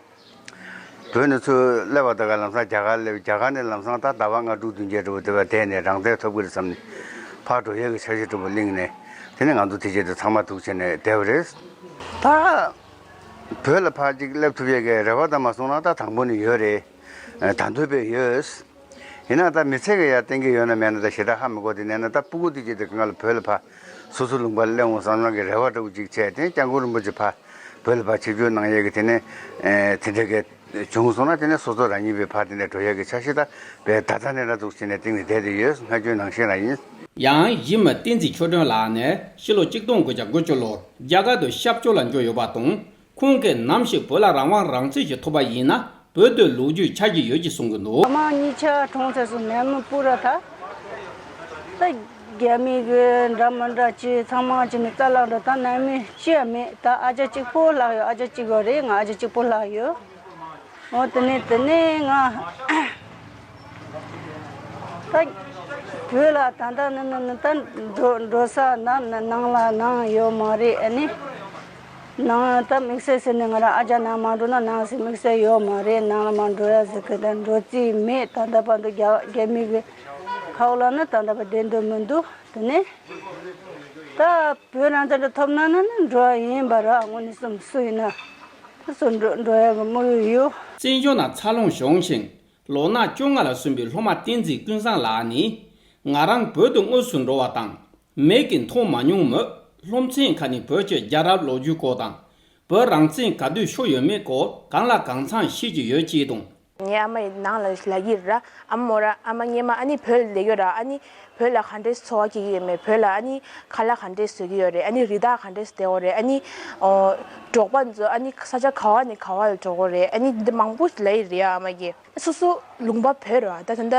བོད་ནས་ཚུར་སླེབས་པ་དེ་ག་ལམ་སང་རྒྱ་གར་སླེབས། རྒྱ་གར་ནས་ལམ་སང་ད་ཟླ་བ་ལྔ་དྲུག་བདུན་བརྒྱད་འདྲ་བོ་དེ་བ་བསྡད་ནས་རང་བཙན་ཐོབ་གི་རེད་བསམ་ནས་ཕར་འགྲོ་ཡས་ཀྱི་འཆར་གཞི་འདྲ་བོ་གླེང་ནས་དེ་ནས་ང་ཚོ་དེ་རྗེས་དུ་ཚང་མ་ཐུག་བྱས་ནས་བསྡད་པ་རེད། ད་བོད་ལ་ཕར་ཅིག་སླེབས་ཐུབ་ཡས་ཀྱི་རེ་བ་ད་མ་སོང་ན་ད་དང་པོ་ནས་ཡོད་རེད། ད་འདོད་པས་ཡོད། ཡིན་ན་ད་མི་ཚེ་གི་ཡ་གཏན་འཁེལ་ཡོད་ན་མེད་ན་ད་ཞེ་དྲག་ཧ་མི་གོ། དེ་ནས་ན་ད་སྤུ་གུ་དེ་ཅིག་དེ་གང་ལ་བོད་ལ་ཕར་སོ་སོ་ལུང་པ་ལ་སླེབས་འོང་བསམ་བསམ་གི་རེ་བ་འདྲ་བོ་ཅིག་བྱས། དེ་སྐྱབས་མགོན་རིན་པོ་ཆེ་ཕར་བོད་ལ་ཕར་ཆིབས་བསྒྱུར་གནང་ཡས་ཀྱི་དེ་ནས་ཨེ་དེ་འདྲ་གི་བྱུང་སོང་ན་དེ་ནས་སོ་སོ་རང་ཉིད་པའི་ཕར་དེ་འདྲ་འགྲོ་ཡས་ཀྱི་འཆར་གཞི་ད་བས་ད་ལྟ་ནས་ར་འཛུགས་བྱས་ནས་གཏིང་ནས་བསྡད་དེ་ཡོད། སྔ་རྒྱུན་ནང་བཞིན་རང་ཡིན། ཡང་གཞིས་མི་བསྟན་འཛིན་ཆོས་སྒྲོན་ལགས་ནས་ཕྱི་ལོ་གཅིག་སྟོང་དགུ་བརྒྱ་དགུ་བཅུ་ལོར་རྒྱ་གར་དུ་ཤར་ཕྱོགས་ལ་འབྱོར་ཡོད་པ་དང་། ཁོང་གིས་ནམ་ཞིག་བོད་ལ་རང་དབང་རང་བཙན་ཞིག་ཐོབ་པ་ཡིན་ན་བོད་དུ་ལོག་རྒྱུའི་འཆར་གཞི་ཡོད་ཅེས་གསུང་གི་འདུག། ཨ་མ་གཉིས་ཆ་གྲོངས་ཚར་སོང་། ནད་མུག་སྤུ་ར་ཐ། ད་རྒྱ་མི་གི་འདྲ་མི་འདྲ་ཅི་ཚང་མ་ཅི་ནི་རྩ་ལག་འགྲོ། ད་ནད་མི་ཅི་ཡང་མེད། ད་ཨ་ཅག་གཅིག་པོ་ལྷག་ཡོད། ཨ་ཅག་གཅིག་པོ་རེད། ང་ཨ་ཅག་གཅིག་པོ་ལྷག་ཡོད། འོ་དེ་ནས་དེ་ནས་ང་ད་བོད་ལ་ད་ལྟ་ནི་ནི་ནི་ད་འགྲོ་འགྲོ་ས་ན་ནང་ལ་ནང་ཡོད་མ་རེད། ཨ་ནི། ནང་ད་དམིགས་བསལ་ཟེར་ནས་ང་རང་ཨ་ཅག་ནང་མ་འགྲོ་ན་ནང་ཟེར་དམིགས་བསལ་ཡོད་མ་རེད། ནང་ལ་མ་འགྲོ་ཡ་ཟེར་གི་ད་འགྲོ་རྩིས་མེད། ད་ལྟ་བར་དུ་རྒྱ་རྒྱ་མི་གི་ཁ་འོག་ལ་ནི་ད་ལྟ་བར་བསྡད་འདོད་མི་འདུག། དེ་ནས་ད་བོད་རང་བཙན་འདྲ་ཐོབ་ན་ནི་ནི་འགྲོ་ཡ་ཡིན་པ་ར། དངོས་གནས་སུ་སུ་ཡིན་ན་ད་སུ་འགྲོ་འགྲོ་ཡ་གི་དམིགས་ཡུལ་ཡོད། བཙན་བྱོལ་ནང་འཚར་ལོངས་བྱུང་ཞིང་། ལོ་ན་བཅོ་ལྔ་ལ་སོན་པའི་སློབ་མ་བསྟན་འཛིན་ཀུན་བཟང་ལགས་ནི། ང་རང་བོད་དུ་དངོས་སུ་འགྲོ་བ་དང་། མིག་གིས་མཐོང་མ་མྱོང་མོད། སློབ་ཚན་ཁག་ནས་བོད་ཀྱི་རྒྱལ་རབས་ལོ་རྒྱུས་སྐོར་དང་། བོད་རང་བཙན་ག་དུས་ཤོར་ཡོད་མེད་སྐོར་གང་ལ་གང་འཚམ་ཤེས་ཀྱི་ཡོད་ཅེས་དང་། ངའི་ཨ་མ་ཡི་ནང་ལ་ལབ་ཀྱི་ར། ཨ་མ་མོ་ར། ཨ་མ་སྔོན་མ་ཨ་ནི་བོད་ལ་སླེབས་ཡོད་ར། ཨ་ནི་བོད་ལ་ག་འདྲའི་འཚོ་བ་སྐྱེལ་གྱི་ཡོད་མེད། བོད་ལ་ཨ་ནི་ཁ་ལག་ག་འདྲས་བཟོ་གི་ཡོད་རེད། ཨ་ནི་རི་དྭགས་ག་འདྲས་བསྡད་ཡོད་རེད། ཨ་ནི་འབྲོག་པ་ཚོ་ཨ་ནི་ས་ཆ་ག་བ་ནས་ག་བ་ལ་འགྲོ་གི་རེད། ཨ་ནི་འདི་མང་པོ་ལབ་ཀྱི་རེད་ཨ་མ་གིས། སོ་སོ་ལུང་པ་བོད་རེད་བ། ད་ད་ལྟ་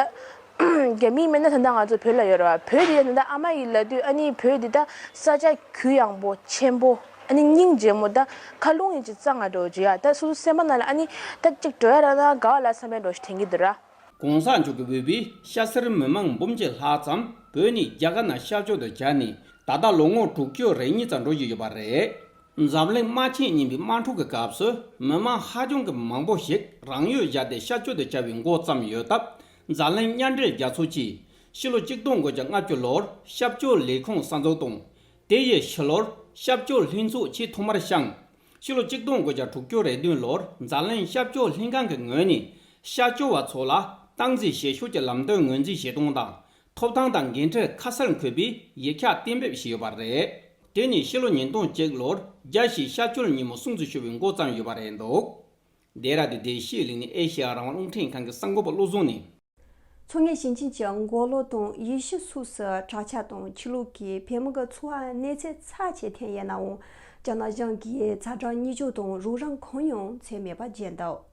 རྒྱ་མི་མེད་ན་ད་ལྟ་ང་ཚོ་བོད་ལ་ཡོད་རེད་བ། བོད་དེ་ད་ལྟ་ཨ་མ་ཡིས་ལབ་དུས་ཨ་ནི་བོད་དེ་ད་ས་ཆ་གུ་ཡངས་པོ་ཆེན་པོ། ཨ་ནི་སྙིང་རྗེ་མོ། ད་མཁའ་རླུང་ཡིན་གཅིག་གཙང་ང་འགྲོ་རྒྱུ་ཡ། ད་སོ་སོ་སེམས་པ་ནང་ལ་ཨ་ནི་ད་གཅིག་འགྲོ་ཡ་རག་ན་དགའ་བ་ལ་བསམ་པའི་འགྲོ་ཞིག་དྲན་གྱི་འདུག་ར། གོང་ས་མཆོག་གི་འོས་བུས་ཤ་སེར་མི་མང་འབུམ་གཅིག་ལྷག་ཙམ་བོད་ནས་རྒྱ་གར་ནང་ཤར་ཕྱོགས་དུ་གྱར་ནས་ད་ལྟ་ལོ་ངོ་དྲུག་ཅུ་རེ་གཉིས་ཙམ་འགྲོ་བཞིན་ཡོད་པ་རེད། འཛམ་གླིང་དམག་ཆེན་གཉིས་པའི་དམག་འཁྲུག་གི་སྐབས་སུ་མི་མང་ཧ་ཅང་གི་མང་པོ་ཞིག་རང་ཡུལ་བཞག་སྟེ་ཤར་ཕྱོགས་དུ་གྱར་བའི་འགོ་བརྩམས་ཡོད་སྟབས། འཛམ་གླིང་མཉམ་འབྲེལ་རྒྱལ་ཚོགས་ཀྱིས་ཕྱི་ལོ་གཅིག་སྟོང་དགུ་བརྒྱ་ལྔ་བཅུ་ལོར་ཤར་ཕྱོགས་ལས་ཁུངས་གསར་འཛུགས་དང་། དེ་ཡི་ཕྱི་ལོར་ཤར་ཕྱོགས་ལྷན་ཚོགས་ཆེས་ཐོག་མར་བསྐྱངས། ཕྱི་ལོ་གཅིག་སྟོང་དགུ་བརྒྱ་དྲུག་ཅུ་རེ་བདུན་ལོར་འཛམ་གླིང་ཤར་ཕྱོགས་ལྷན་ཁང་གི་ངོས་ནས་ཤར་ཕྱོགས་བ་ཚོ་ལ་སྟངས་འཛིན་བྱེད་ཕྱོགས་ཀྱི་ལམ་སྟོན་ངོས་འཛིན་བྱེད་སྟངས་དང་། ཐོབ་ཐང་དང་འགན་འཁྲི་ཁ་གསལ་འཁོད་པའི་ཡིག་ཆ་གཏན་འབེབས་བྱས་ཡོད་པ་རེད། དེ་ནས་ཕྱི་ལོ་ཉིས་སྟོང་གཅིག་ལོར་རྒྱལ་སྤྱིའི་ཤར་ཕྱོགས་ཉིན་མོ་སྲུང་བརྩི་ཞུ་བའི་འགོ་བརྩམས་ཡོད་པ་རེད་འདུག། འདི་ར་དུ་བདེ་སྐྱིད་གླིང་ནས་ཨེ་ཤེ་ཡ་རང་དབང་རླུང་འཕྲིན་ཁང་གི་གསར་འགོད་པ་བློ་བཟང་ནས། མཚོ་སྔོན་ཞིང་ཆེན་གྱི་མགོ་ལོག་དང་ཡུལ་ཤུལ་སོགས་སུ་དྲག་ཆར་དང་ཆུ་ལོག་གིས་བོད་མི་གི་འཚོ་བར་གནོད་འཚེ་ཚབས་ཆེ་ཐེབས་ཡོད་ནའང་། རྒྱ་ནག་གཞུང་གིས་ཚ་གྲང་སྙིགས་འཇོག་དང་རོགས་རམ་གང་ཡང་བྱས་མེད་པ་བརྗོད་འདུག།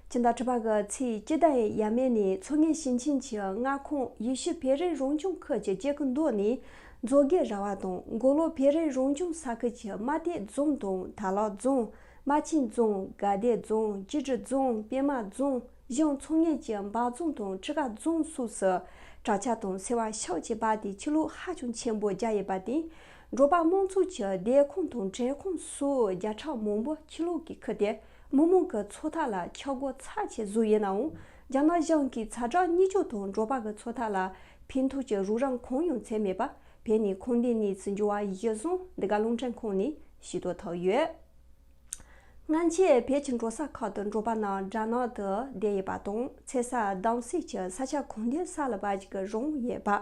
ཕྱི་ཟླ་དྲུག་པ་གི་ཚེས་བཅུ་དགུ་ཡས་མས་ནས་མཚོ་སྔོན་ཞིང་ཆེན་གྱི་མངའ་ཁོངས་ཡུལ་ཤུལ་བོད་རིགས་རང་སྐྱོང་ཁུལ་གྱི་སྐྱེ་རྒུ་མདོ་ནས་མཛོད་དགེ་ར་བ་དང་མགོ་ལོག་བོད་རིགས་རང་སྐྱོང་ས་ཁུལ་གྱི་རྨ་སྟོད་རྫོང་དང་དར་ལག་རྫོང་། རྨ་ཆེན་རྫོང་། དགའ་བདེ་རྫོང་། སྐྱིད་གྲོང་རྫོང་། པད་མ་རྫོང་། གཞུང་ཚོང་གཉེར་གྱི་འབའ་རྫོང་དང་ཁྲི་ཀ་རྫོང་སོགས་སུ་དྲ་ཆ་དང་སེ་བ་ཤོག་བཅས་སྦར་ཏེ་ཆུ་ལོག་ཧ་ཅང་ཆེན་པོ་བརྒྱབ་ཡོད་པ་དེས། འབྲོག་པ་དམངས་ཚོགས་ཀྱི་སྡོད་ཁང་དང་བྲེལ་ཁང་སོགས་བརྒྱ་ཕྲག་མང་པོ་ཆུ་ལོག་གིས་ཁུར་ཏེ། མི་མང་གི་འཚོ་ཐབས་ལ་ཆག་སྒོ་ཚབས་ཆེ་བཟོས་ཡོད་ནའང་། རྒྱ་ནག་གཞུང་གིས་ཚ་དྲོད་གཉིས་ཆོག་དང་འབྲོག་པ་གི་འཚོ་ཐབས་ལ་ཕན་ཐོགས་ཀྱི་རོགས་རམ་གང་ཡང་བྱས་མེད་པ། བོད་ནས་ཁུངས་ལྡན་གནས་ཚུལ་འབྱོར་བ་གཞིར་བཟུང་འདི་ག་རླུང་འཕྲིན་ཁང་ནས་ཤེས་རྟོགས་ཐུབ་ཡོད། སྔ་ཕྱི་བོད་ཀྱི་འབྲོག་ས་ཁག་ཏུ་འབྲོག་པ་རྣམས་དགྲ་ནག་ཏུ་བསྡད་ཡོད་པ་དང་། ཚོད་ས་བདམས་གསེས་ཀྱི་ས་ཆ་གང་འདོད་ས་ལ་སྦར་རྒྱུ་གི་རང་དབང་ཡོད་པ།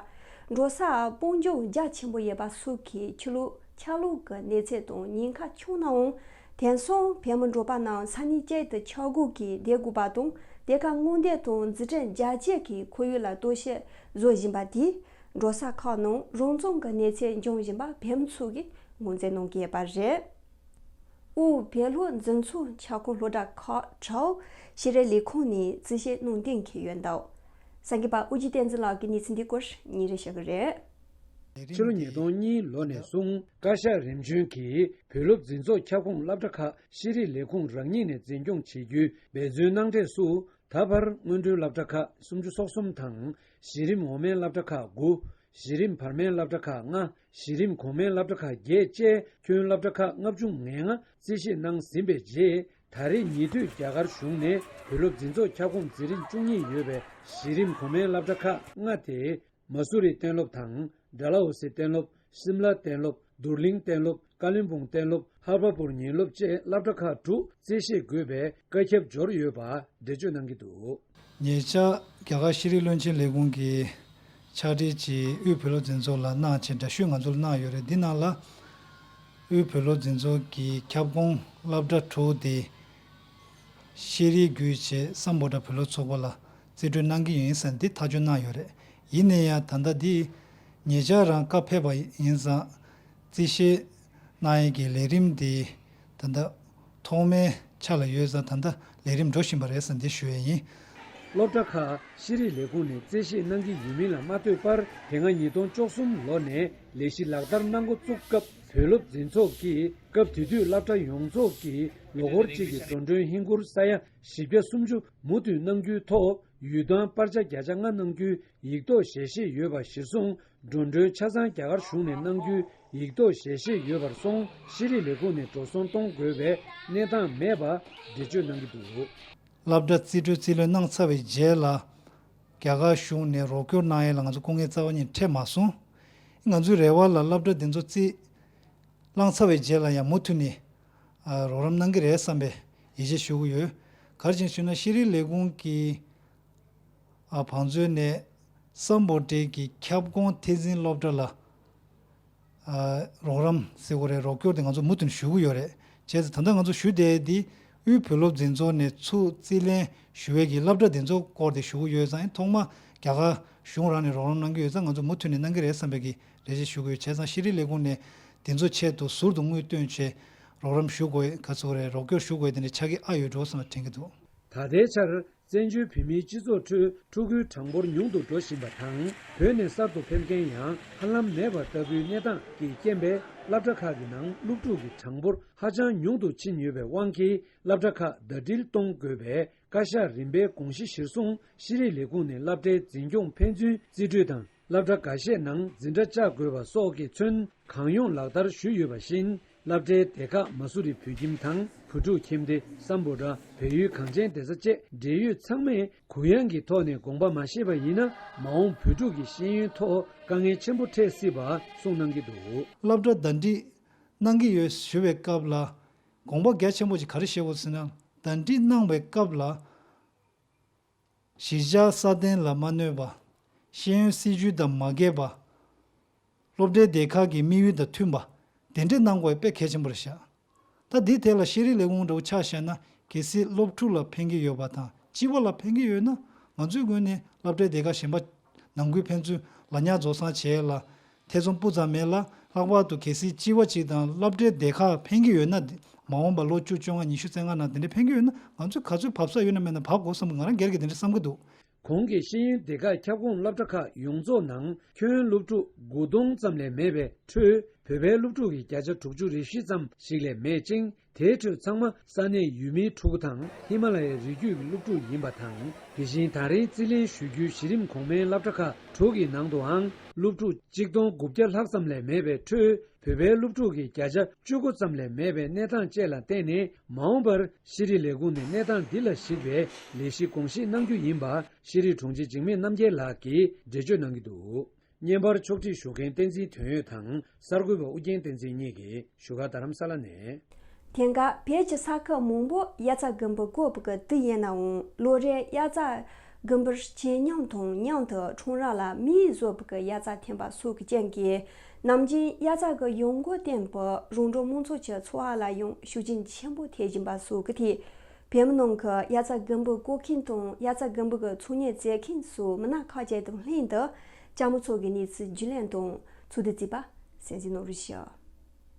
འབྲོག་སར་སྤང་ལྗོངས་རྒྱ་ཆེན་པོ་ཡོད་པ་སོགས་ཀྱི་ཆུ་ལོག་ཆར་ལོག་གི་གནོད་འཚེ་དང་ཉེན་ཁ་བྱུང་ནའང་། དེང་སང་བོད་མི་འབྲོག་པ་རྣམས་ས་གནས་གཅིག་ཏུ་ཆག་སྒོ་གིས་བསྡད་དགོས་པ་དང་། དེ་ག་སྔོན་བསྡད་དང་འཛུགས་སྐྲུན་རྒྱ་སྐྱེད་ཀྱི་ཁོར་ཡུག་ལ་གཏོར་བཤིག་བཟོ་བཞིན་པ་དེས། འབྲོག་ས་ཁག་ནང་རང་བཙན་གྱི་གནོད་འཚེ་འབྱུང་བཞིན་པ་བོད་མི་ཚོ་གིས་ངོས་འཛིན་གནང་གི་ཡོད་པ་རེད། དབུས་བོད་སློབ་འཛིན་ཚོགས་ཁྱབ་ཁོངས་སློབ་གྲྭ་ཁག་ཁྲའོ་ཤེས་རིག་ལས་ཁུངས་ནས་རྩིས་བཤེར་གནང་གཏན་འཁེལ་ཡོད་འདུག་གསར་འགོད་པ་ཨོ་རྒྱན་བསྟན་འཛིན་ལགས་ཀྱིས་གནས་ཚུལ་འདི་སྐོར་སྙན་སྒྲོན་ཞུ་གི་རེད། ཕྱི་ལོ་ཉིས་སྟོང་གཉིས་ལོ་ནས་བཟུང་བཀའ་ཤག་རིམ་བྱོན་གྱིས་བོད་སློབ་འཛིན་ཚོགས་ཁྱབ་ཁོངས་སློབ་གྲྭ་ཁག་ཤེས་རིག་ལས་ཁུངས་རང་ཉིད་ནས་འཛིན་སྐྱོང་བྱེད་རྒྱུའི་འབད་བརྩོན་གནང་འབྲས་སུ། ད་བར་སྔོན་འགྲོའི་སློབ་གྲྭ་ཁག་སུམ་ཅུ་སོ་གསུམ་དང་། གཞི་རིམ་འོག་མའི་སློབ་གྲྭ་ཁག་དགུ། གཞི་རིམ་བར་མའི་སློབ་གྲྭ་ཁག་ལྔ། གཞི་རིམ་གོང་མའི་སློབ་གྲྭ་ཁག་བརྒྱད་བཅས་ཁྱོན་སློབ་གྲྭ་ཁག་ལྔ་བཅུ་ང་ལྔ་རྩིས་བཤེར་གནང་ཟིན་པའི་རྗེས། ད་རེས་ཉེ་དུས་རྒྱ་གར་གཞུང་ནས་བོད་སློབ་འཛིན་ཚོགས་ཁྱབ་ཁོངས་འཛིན་རིམ་བཅུ་གཉིས་ཡོད་པའི་གཞི་རིམ་གོང་མའི་སློབ་གྲྭ་ཁག་ལྔ་སྟེ། མ་སུ་རི་གཏན་སློབ་དང་། ཌལ་ཧོ་སི་གཏན་སློབ། སིམ་ལ་གཏན་སློབ། རྡོར་གླིང་གཏན་སློབ། ཀ་ལོན་སྦུག་གཏན་སློབ། ཧར་པ་པུར་ཉིན་སློབ་བཅས་སློབ་གྲྭ་ཁག་དྲུག་རྩིས་བཤེར་དགོས་པའི་བཀའ་ཁྱབ་འབྱོར་ཡོད་པ་འགྲེལ་བརྗོད་གནང་གི་འདུག་ཉེ་ཆར་རྒྱ་གར་ཤེས་རིག་བློན་ཆེན་ལས་ཁུངས་ཀྱི་ཕྱག་སྦྲེལ་གྱིས་དབུས་བོད་སློབ་འཛིན་ཚོགས་ལ་གནང་བྱས་འདྲ་ཤོས་ང་ཚོ་ལ་གནང་ཡོད་རེད། འདི་ནང་ལ་དབུས་བོད་སློབ་འཛིན་ཚོགས་ཀྱི་ཁྱབ་ཁོངས་སློབ་གྲྭ་དྲུག་དེ་ཤེས་རིག་བརྒྱུད་བྱས་སམ་བྷོ་ཊ་བོད་སློབ་ཚོགས་པ་ལ་རྩིས་སྤྲོད་གནང་གི་ཡིན་ཟེར་འདི་ཐག་གཅོད་གནང་ཡོད་རེད། ཡིན་ན་ཡང་ད་ལྟ་འདི་ཉེ་ཆར་རང་བཀའ་ཕེབས་པ་ཡིན་ཙང་རྩིས་བཤེར་གནང་ཡས་ཀྱི་ལས་རིམ་དེ་ད་ལྟ་ཐོག་མའི་ཆ་ལ་ཡོད་ཙང་ད་ལྟ་ལས་རིམ་འགྲོ་བཞིན་པ་རེད་ཟེར་འདི་ཞུ་ཡས་ཡིན། སློབ་གྲྭ་ཁག་ཤེས་རིག་ལས་ཁུངས་ནས་རྩིས་བཤེར་གནང་གི་ཡོད་མིན་ལ་མ་ལྟོས་པར། དེ་སྔ་ཉིས་སྟོང་བཅུ་གསུམ་ལོ་ནས་ལས་གཞི་ལག་བསྟར་གནང་འགོ་བཙུགས་སྐབས། བོད་སློབ་འཛིན་ཚོགས་ཀྱིས་སྐབས་དེ་དུས་སློབ་གྲྭ་ཡོངས་རྫོགས་ཀྱི་ལོ་འཁོར་གཅིག་གི་འགྲོ་གྲོན་ཧིན་སྒོར་ས་ཡ་བཞི་བརྒྱ་སུམ་ཅུ་མུ་མཐུད་གནང་རྒྱུའི་ཐོག་ཡུལ་ཐོན་པར་ཆ་བརྒྱ་ཆ་ལྔ་གནང་རྒྱུའི་ཡིག་ཐོག་ཞལ་བཞེས་ཡོད་པ་གཞིར་བཟུང་། འགྲོ་གྲོན་ཆ་ཚང་རྒྱ་གར་གཞུང་ནས་གནང་རྒྱུའི་ཡིག་ཐོག་ཞལ་བཞེས་ཡོད་པར་སོང་། ཤེས་རིག་ལས་ཁུངས་ནས་འགྲོ་སོང་གཏོང་དགོས་པའི་གནས་སྟངས་མེད་པ་འགྲེལ་བརྗོད་གནང་གི་འདུག་སློབ་གྲྭ་རྩིས་སྤྲོད་རྩིས་ལེན་གནང་ཚར་བའི་རྗེས་ལ། རྒྱ་གར་གཞུང་ནས་རོགས་སྐྱོར་གནང་ཡས་ལ་ང་ཚོ་སྐུ་ངལ་རྩ་བ་ཉིད་འཕྲད་མ་སོང་། ང་ཚོའི་རེ་བ་ལ་སློབ་གྲྭ་འདི་ཚོ་རྩིས་བླངས་ཚར་བའི་རྗེས་ལ་ཡང་མུ་མཐུད་ནས་ཨ་རོགས་རམ་གནང་གི་རེད་བསམ་པའི་ཡིད་ཆེས་ཞུ་གི་ཡོད། ག་རེ་བྱས་ཞུས་ན་ཤེས་རིག་ལས་ཁུངས་ཀྱི་ཨ་བང་མཛོད་ནས་སམ་བྷོ་ཊའི་གི་ཁྱབ་ཁོངས་ཐད་འཛིན་སློབ་གྲྭ་ལ་ཨ་རོགས་རམ་ཟེར་དགོས་རེད། རོགས་སྐྱོར་དེ་ང་ཚོ་མུ་མཐུད་ནས་ཞུ་གི་ཡོད་རེད། བྱས་ཙང་ད་ལྟ་ང་ཚོ་ཞུ་བསྡད་དེ་དབུས་བོད་སློབ་འཛིན་ཚོགས་ནས་ཚུར་རྩིས་ལེན་ཞུ་བའི་གི་སློབ་གྲྭ་དེ་ཚོ་སྐོར་དེ་ཞུ་གི་ཡོད་ཙང་། ཐོག་མ་རྒྱ་གར་གཞུང་རང་ནས་རོགས་རམ་གནང་གི་ཡོད་ཙང་ང་ཚོ་མུ་མཐུད་ནས་གནང་གི་རེད་བསམ་པའི་གི་རེ་ཆེ་ཞུ་གི་ཡོད། བྱས་ཙང་ཤེས་རིག་ལས་ཁུངས་ནས་དེ་ཚོ་ཆེད་དུ་ཟུར་དུ་དངུལ་བཏོན་བྱས་རོགས་རམ་ཞུ་དགོས་ག་ཚོད་རེད། རོགས་སྐྱོར་ཞུ་དགོས་དེ་འདྲ་ཆགས་ཀྱི་ཨ་ཡོད་འགྲོ་བསམ་པ་དྲན་གྱི་འདུག་ད་ལྟའི་ཆར་བཙན་བྱོལ་བོད་མིའི་སྤྱི་ཚོགས་ཁྲོད་ཕྲུ་གུའི་གྲངས་འབོར་ཉུང་དུ་འགྲོ་བཞིན་པ་དང་། བོད་ནས་གསར་དུ་ཕེབས་མཁན་ཡང་ཧ་ལམ་མེད་པ་ལྟ་བུའི་གནས་སྟངས་ཀྱི་རྐྱེན་པས། སློབ་གྲྭ་ཁག་གི་ནང་སློབ་ཕྲུག་གི་གྲངས་འབོར་ཧ་ཅང་ཉུང་དུ་ཕྱིན་ཡོད་པའི་དབང་གིས། སློབ་གྲྭ་ཁག་ཟླ་སྒྲིལ་གཏོང་དགོས་པའི་བཀའ་ཤག་རིམ་པའི་དགོངས་གཞི་གཞིར་བཟུང་། ཤེས་རིག་ལས་ཁུངས་ནས་སློབ་གྲྭའི་འཛིན་སྐྱོང་ཕན་ཚུན་རྩིས་སྤྲོད་དང་། སློབ་གྲྭ་འགའ་ཤས་ནང་འཛིན་གྲྭ་བཅའ་དགོས་པ་སོགས་ཀྱི་ཚུན་གང་ཡོང་ལག་བསྟར་ཞུས་ཡོད་པ་བཞིན། སློབ་གྲྭའི་སྡེ་ཁག་མ་སུ་རི་བོད་ཁྱིམ་དང་། བོད་ཕྲུག་ཁྱིམ་སྡེ། སམ་བྷོ་ཊ། བལ་ཡུལ་གངས་ཅན་བདེ་ས་བཅས་འབྲེལ་ཡོད་ཚང་མས་གུ་ཡངས་ཀྱི་ཐོག་ནས་དགོངས་པ་མ་བཞེས་པ་ཡིན་ན། མ་འོངས་བོད་ཕྲུག་གི་ཤེས་ཡོན་ཐོག་དཀའ་ངལ་ཆེན་པོ་འཕྲད་སྲིད་པ་གསུངས་གནང་གི་འདུག་སློབ་གྲྭ་ཟླ་སྒྲིལ་གནང་གི་ཡོད་ཞུ་བའི་སྐབས་ལ་དགོངས་པ་རྒྱ་ཆེན་པོ་ཞིག་ག་རེ་བཞེས་དགོས་ཟེར་ན། ཟླ་སྒྲིལ་གནང་བའི་སྐབས་ལ། གཞིས་ཆགས་སྲ་བརྟན་ལ་མ་གནོད་པ། ཤེས་ཡོན་སྲིད་བྱུས་དང་མ་འགལ་བ། སློབ་གྲྭའི་སྡེ་ཁག་གི་དམིགས་ཡུལ་དང་མཐུན་པ། དེ་འདྲས་གནང་དགོས་དཔེ་གལ་ཆེན་པོ་རེད་ཤག་ད་འདིའི་ཐད་ལ་ཤེས་རིག་ལས་ཁུངས་འདྲ་བོ་ཆ་བཞག་ན། གལ་སྲིད་སློབ་ཕྲུག་ལ་ཕན་གྱི་ཡོད་པ་དང་། སྤྱི་པ་ལ་ཕན་གྱི་ཡོད་ན། ང་ཚོའི་ངོས་ནས་སློབ་གྲྭའི་སྡེ་ཁག་གཞན་པ་ནང་ཁུལ་ཕན་ཚུན་ལ་ཉར་རྫོགས་སངས་བྱས་ལ། ཐེ་ཚོམ་སྤུ་ཙམ་མེད་ལ། ལྷག་པར་དུ་གལ་སྲིད་སྤྱི་པ་གཅིག་དང་སློབ་གྲྭའི་སྡེ་ཁག་ཕན་གྱི་ཡོད་ན། མ་འོངས་པ་ལོ་བཅུ་བཅོ་ལྔ་ཉི་ཤུ་རྩ་ལྔ་ནང་དེ་འདྲ་ཕན་གྱི་ཡོད་ན། ང་ཚོས་ག་ཚོད་བབས་ས་ཡོད་ན་མེད་ན་བབས་དགོས་བསམ་གི། ང་རང་སྒེར་གྱི་དེ་འདྲ་བསམ་གྱི་འདུག་གོང་གི་ཤེས་ཡོན་སྡེ་ཁག་ཁྱབ་ཁོངས་སློབ་གྲྭ་ཁག་ཡོངས་རྫོགས་ནང་ཁྱོན་སློབ་ཕྲུག་དགུ་སྟོང་ཙམ་ལས་མེད་པའི་ཁྲོད། བོད་པའི་སློབ་ཕྲུག་གི་བརྒྱ་ཆ་དྲུག་ཅུ་རེ་བཞི་ཙམ་ཞིག་ལས་མེད་ཅིང་། དེའི་ཁྲོད་ཚང་མ་ས་གནས་ཡུལ་མིའི་ཕྲུ་གུ་དང་ཧི་མ་ལ་ཡའི་རི་རྒྱུད་ཀྱི་སློབ་ཕྲུག་ཡིན་པ་དང་། དེ་བཞིན་ད་རིང་རྩིས་ལེན་ཞུ་རྒྱུའི་གཞི་རིམ་གོང་མའི་སློབ་གྲྭ་ཁག་དྲུག་གི་ནང་དུའང་སློབ་ཕྲུག་གཅིག་སྟོང་དགུ་བརྒྱ་ལྷག་ཙམ་ལས་མེད་པའི་ཁྲོད། བོད་པའི་སློབ་ཕྲུག་གི་བརྒྱ་ཆ་བཅུ་དགུ་ཙམ་ལས་མེད་པའི་གནས་སྟངས་བཅས་ལ་བརྟེན་ནས། མ་འོངས་པར་ཤེས་རིག་ལས་ཁུངས་ནས་གནས་སྟངས་འདི་ལ་གཞིགས་པའི་ལས་གཞི་དགོངས་བཞེས་གནང་རྒྱུ་ཡིན་པ། ཤེས་རིག་དྲུང་ཆེ་འཇིགས་མེད་རྣམ་རྒྱལ་ལགས་ཀྱིས་འགྲེལ་བརྗོད་གནང་གི་འདུག་བརྙན་པར་ཕྱོགས་སྒྲིག་ཞུ་མཁན་བསྟན་འཛིན་དོན་ཡོད་དང་། གསར་འགོད་པ་ཨུ་རྒྱན་བསྟན་འཛིན་གཉིས་ཀྱིས་བཞུགས་སྒར་རྡ་རམ་ས་ལ་ནས། དེང་སྐབས་བོད་ཀྱི་ས་ཁུལ་མང་པོ་དབྱར་རྩྭ་དགུན་འབུ་བརྐོ་བའི་དུས་ཡིན་ནའང་། ལོ་རེར་དབྱར་རྩྭ་དགུན་འབུ་ཇེ་ཉུང་དང་ཉུང་དུ་འཁྲུངས་རིམ་ལ་མེ་བཟོ་བའི་དབྱར་རྩྭ་འཐེན་པ་སོགས་ཀྱི་རྐྱེན་གྱིས། ནམ་རྒྱུན་དབྱར་རྩྭ་གི་ཡོང་སྒོ་བརྟན་པས་རོང་འབྲོག་མང་ཚོགས་ཀྱི་འཚོ་བ་ལ་ཡང་ཤུགས་རྐྱེན་ཆེན་པོ་ཐེབས་བཞིན་པ་སོགས་ཀྱི་ཐད། བོད་མི་རྣམས་ཀྱིས་དབྱར་རྩྭ་དགུན་འབུ་བརྐོ་མཁན་དང་དབྱར་རྩྭ་དགུན་འབུ་གི་ཚོང་གཉེར་མཛད་མཁན་སོགས་མི་སྣ་ཁག་ཅིག་དང་ལྷན་དུ་ལྕགས་མོ་མཚོ་གི་གནས་ཚུལ་རྒྱུས་ལོན་དང་ཚོགས་འདུ་བརྩིས་པ་གསན་གཟིགས་གནང་རོགས་ཞུ།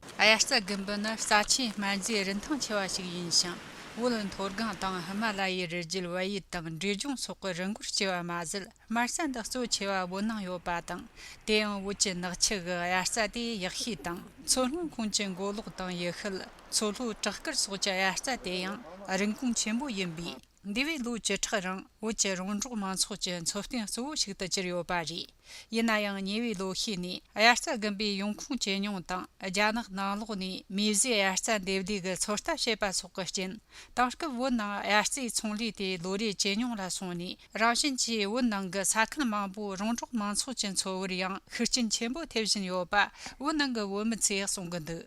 དབྱར་རྩྭ་དགུན་འབུ་ནི་རྩ་ཆེའི་སྨན་རྫས་རིན་ཐང་ཆེ་བ་ཞིག་ཡིན་ཞིང་། བོད་མཐོ་སྒང་དང་ཧི་མ་ལ་ཡའི་རི་རྒྱུད་བལ་ཡུལ་དང་འབྲས་ལྗོངས་སོགས་ཀྱི་རི་མགོར་སྐྱེ་བ་མ་ཟད། དམར་རྩྭ་འདི་གཙོ་ཆེ་བ་བོད་ནང་ཡོད་པ་དང་། དེ་ཡང་བོད་ཀྱི་ནགས་ཁྱུ་གི་དབྱར་རྩྭ་དེ་ཡག་ཤོས་དང་། མཚོ་སྔོན་ཁོངས་ཀྱི་མགོ་ལོག་དང་ཡུལ་ཤུལ། མཚོ་ལྷོ་བྲག་དཀར་སོགས་ཀྱི་དབྱར་རྩྭ་དེ་ཡང་རིན་གོང་ཆེན་པོ་ཡིན་པས། འདས་པའི་ལོ་བཅུ་ཕྲག་རིང་བོད་ཀྱི་རོང་འབྲོག་མང་ཚོགས་ཀྱི་འཚོ་རྟེན་གཙོ་བོ་ཞིག་ཏུ་གྱུར་ཡོད་པ་རེད། ཡིན་ན་ཡང་ཉེ་བའི་ལོ་ཤས་ནས་དབྱར་རྩྭ་དགུན་འབུའི་ཡོང་ཁུངས་ཇེ་ཉུང་དང་། རྒྱ་ནག་ནང་ལོགས་ནས་མེ་བཟོས་དབྱར་རྩྭ་འདེབས་ལས་ཀྱི་ཚོད་ལྟ་བྱས་པ་སོགས་ཀྱི་རྐྱེན། དེང་སྐབས་བོད་ནང་དབྱར་རྩྭའི་ཚོང་ལས་དེ་ལོ་རེ་ཇེ་ཉུང་ལ་སོང་ནས། རང་བཞིན་གྱིས་བོད་ནང་གི་ས་ཁུལ་མང་པོའི་རོང་འབྲོག་མང་ཚོགས་ཀྱི་འཚོ་བར་ཡང་ཤུགས་རྐྱེན་ཆེན་པོ་ཐེབས་བཞིན་ཡོད་པ་བོད་ནང་གི་བོད་མི་ཚོས་གསུང་གི་འདུག་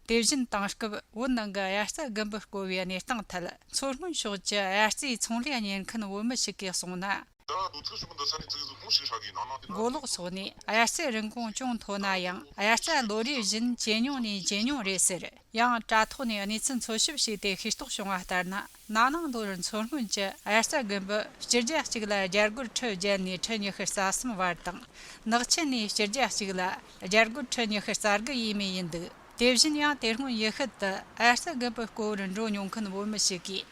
དེ་བཞིན་དེང་སྐབས་བོད་ནང་གི་དབྱར་རྩྭ་དགུན་འབུ་བརྐོ་བའི་གནས་སྟངས་ཐད། མཚོ་སྔོན་ཕྱོགས་ཀྱི་དབྱར་རྩྭའི་ཚོང་ལས་གཉེར་མཁན་བོད་མི་ཞིག་གིས་གསུངས་ན། མགོ་ལོག་སོགས་ནས་དབྱར་རྩྭའི་རིན་གོང་ཅུང་མཐོ་ན་ཡང་། དབྱར་རྩྭ་ལོ་རེ་བཞིན་ཇེ་ཉུང་ནས་ཇེ་ཉུང་རེད་ཟེར། ཡང་དྲ་ཐོག་ནས་གནས་ཚུལ་འཚོལ་ཞིབ་བྱས་ཏེ་ཤེས་རྟོགས་བྱུང་བ་ལྟར་ན། ན་ནིང་ལོར་མཚོ་སྔོན་གྱི་དབྱར་རྩྭ་དགུན་འབུ་སྤྱི་རྒྱ་གཅིག་ལ་རྒྱ་སྒོར་ཁྲི་བརྒྱད་ནས་ཁྲི་ཉི་ཤུ་རྩ་གསུམ་བར་དང་། ནག་ཆུ་ནས་སྤྱི་རྒྱ་གཅིག་ལ་རྒྱ་སྒོར་ཁྲི་ཉི་ཤུ་རྩ་དགུ་ཡས་མས་ཡིན་འདུག་དེ་བཞིན་ཡང་དེ་སྔོན་ཡུལ་ཤུལ་དུ་དབྱར་རྩྭ་དགུན་འབུ་བརྐོ་བར་འགྲོ་མྱོང་མཁན་བོད་མི་ཞིག་གིས།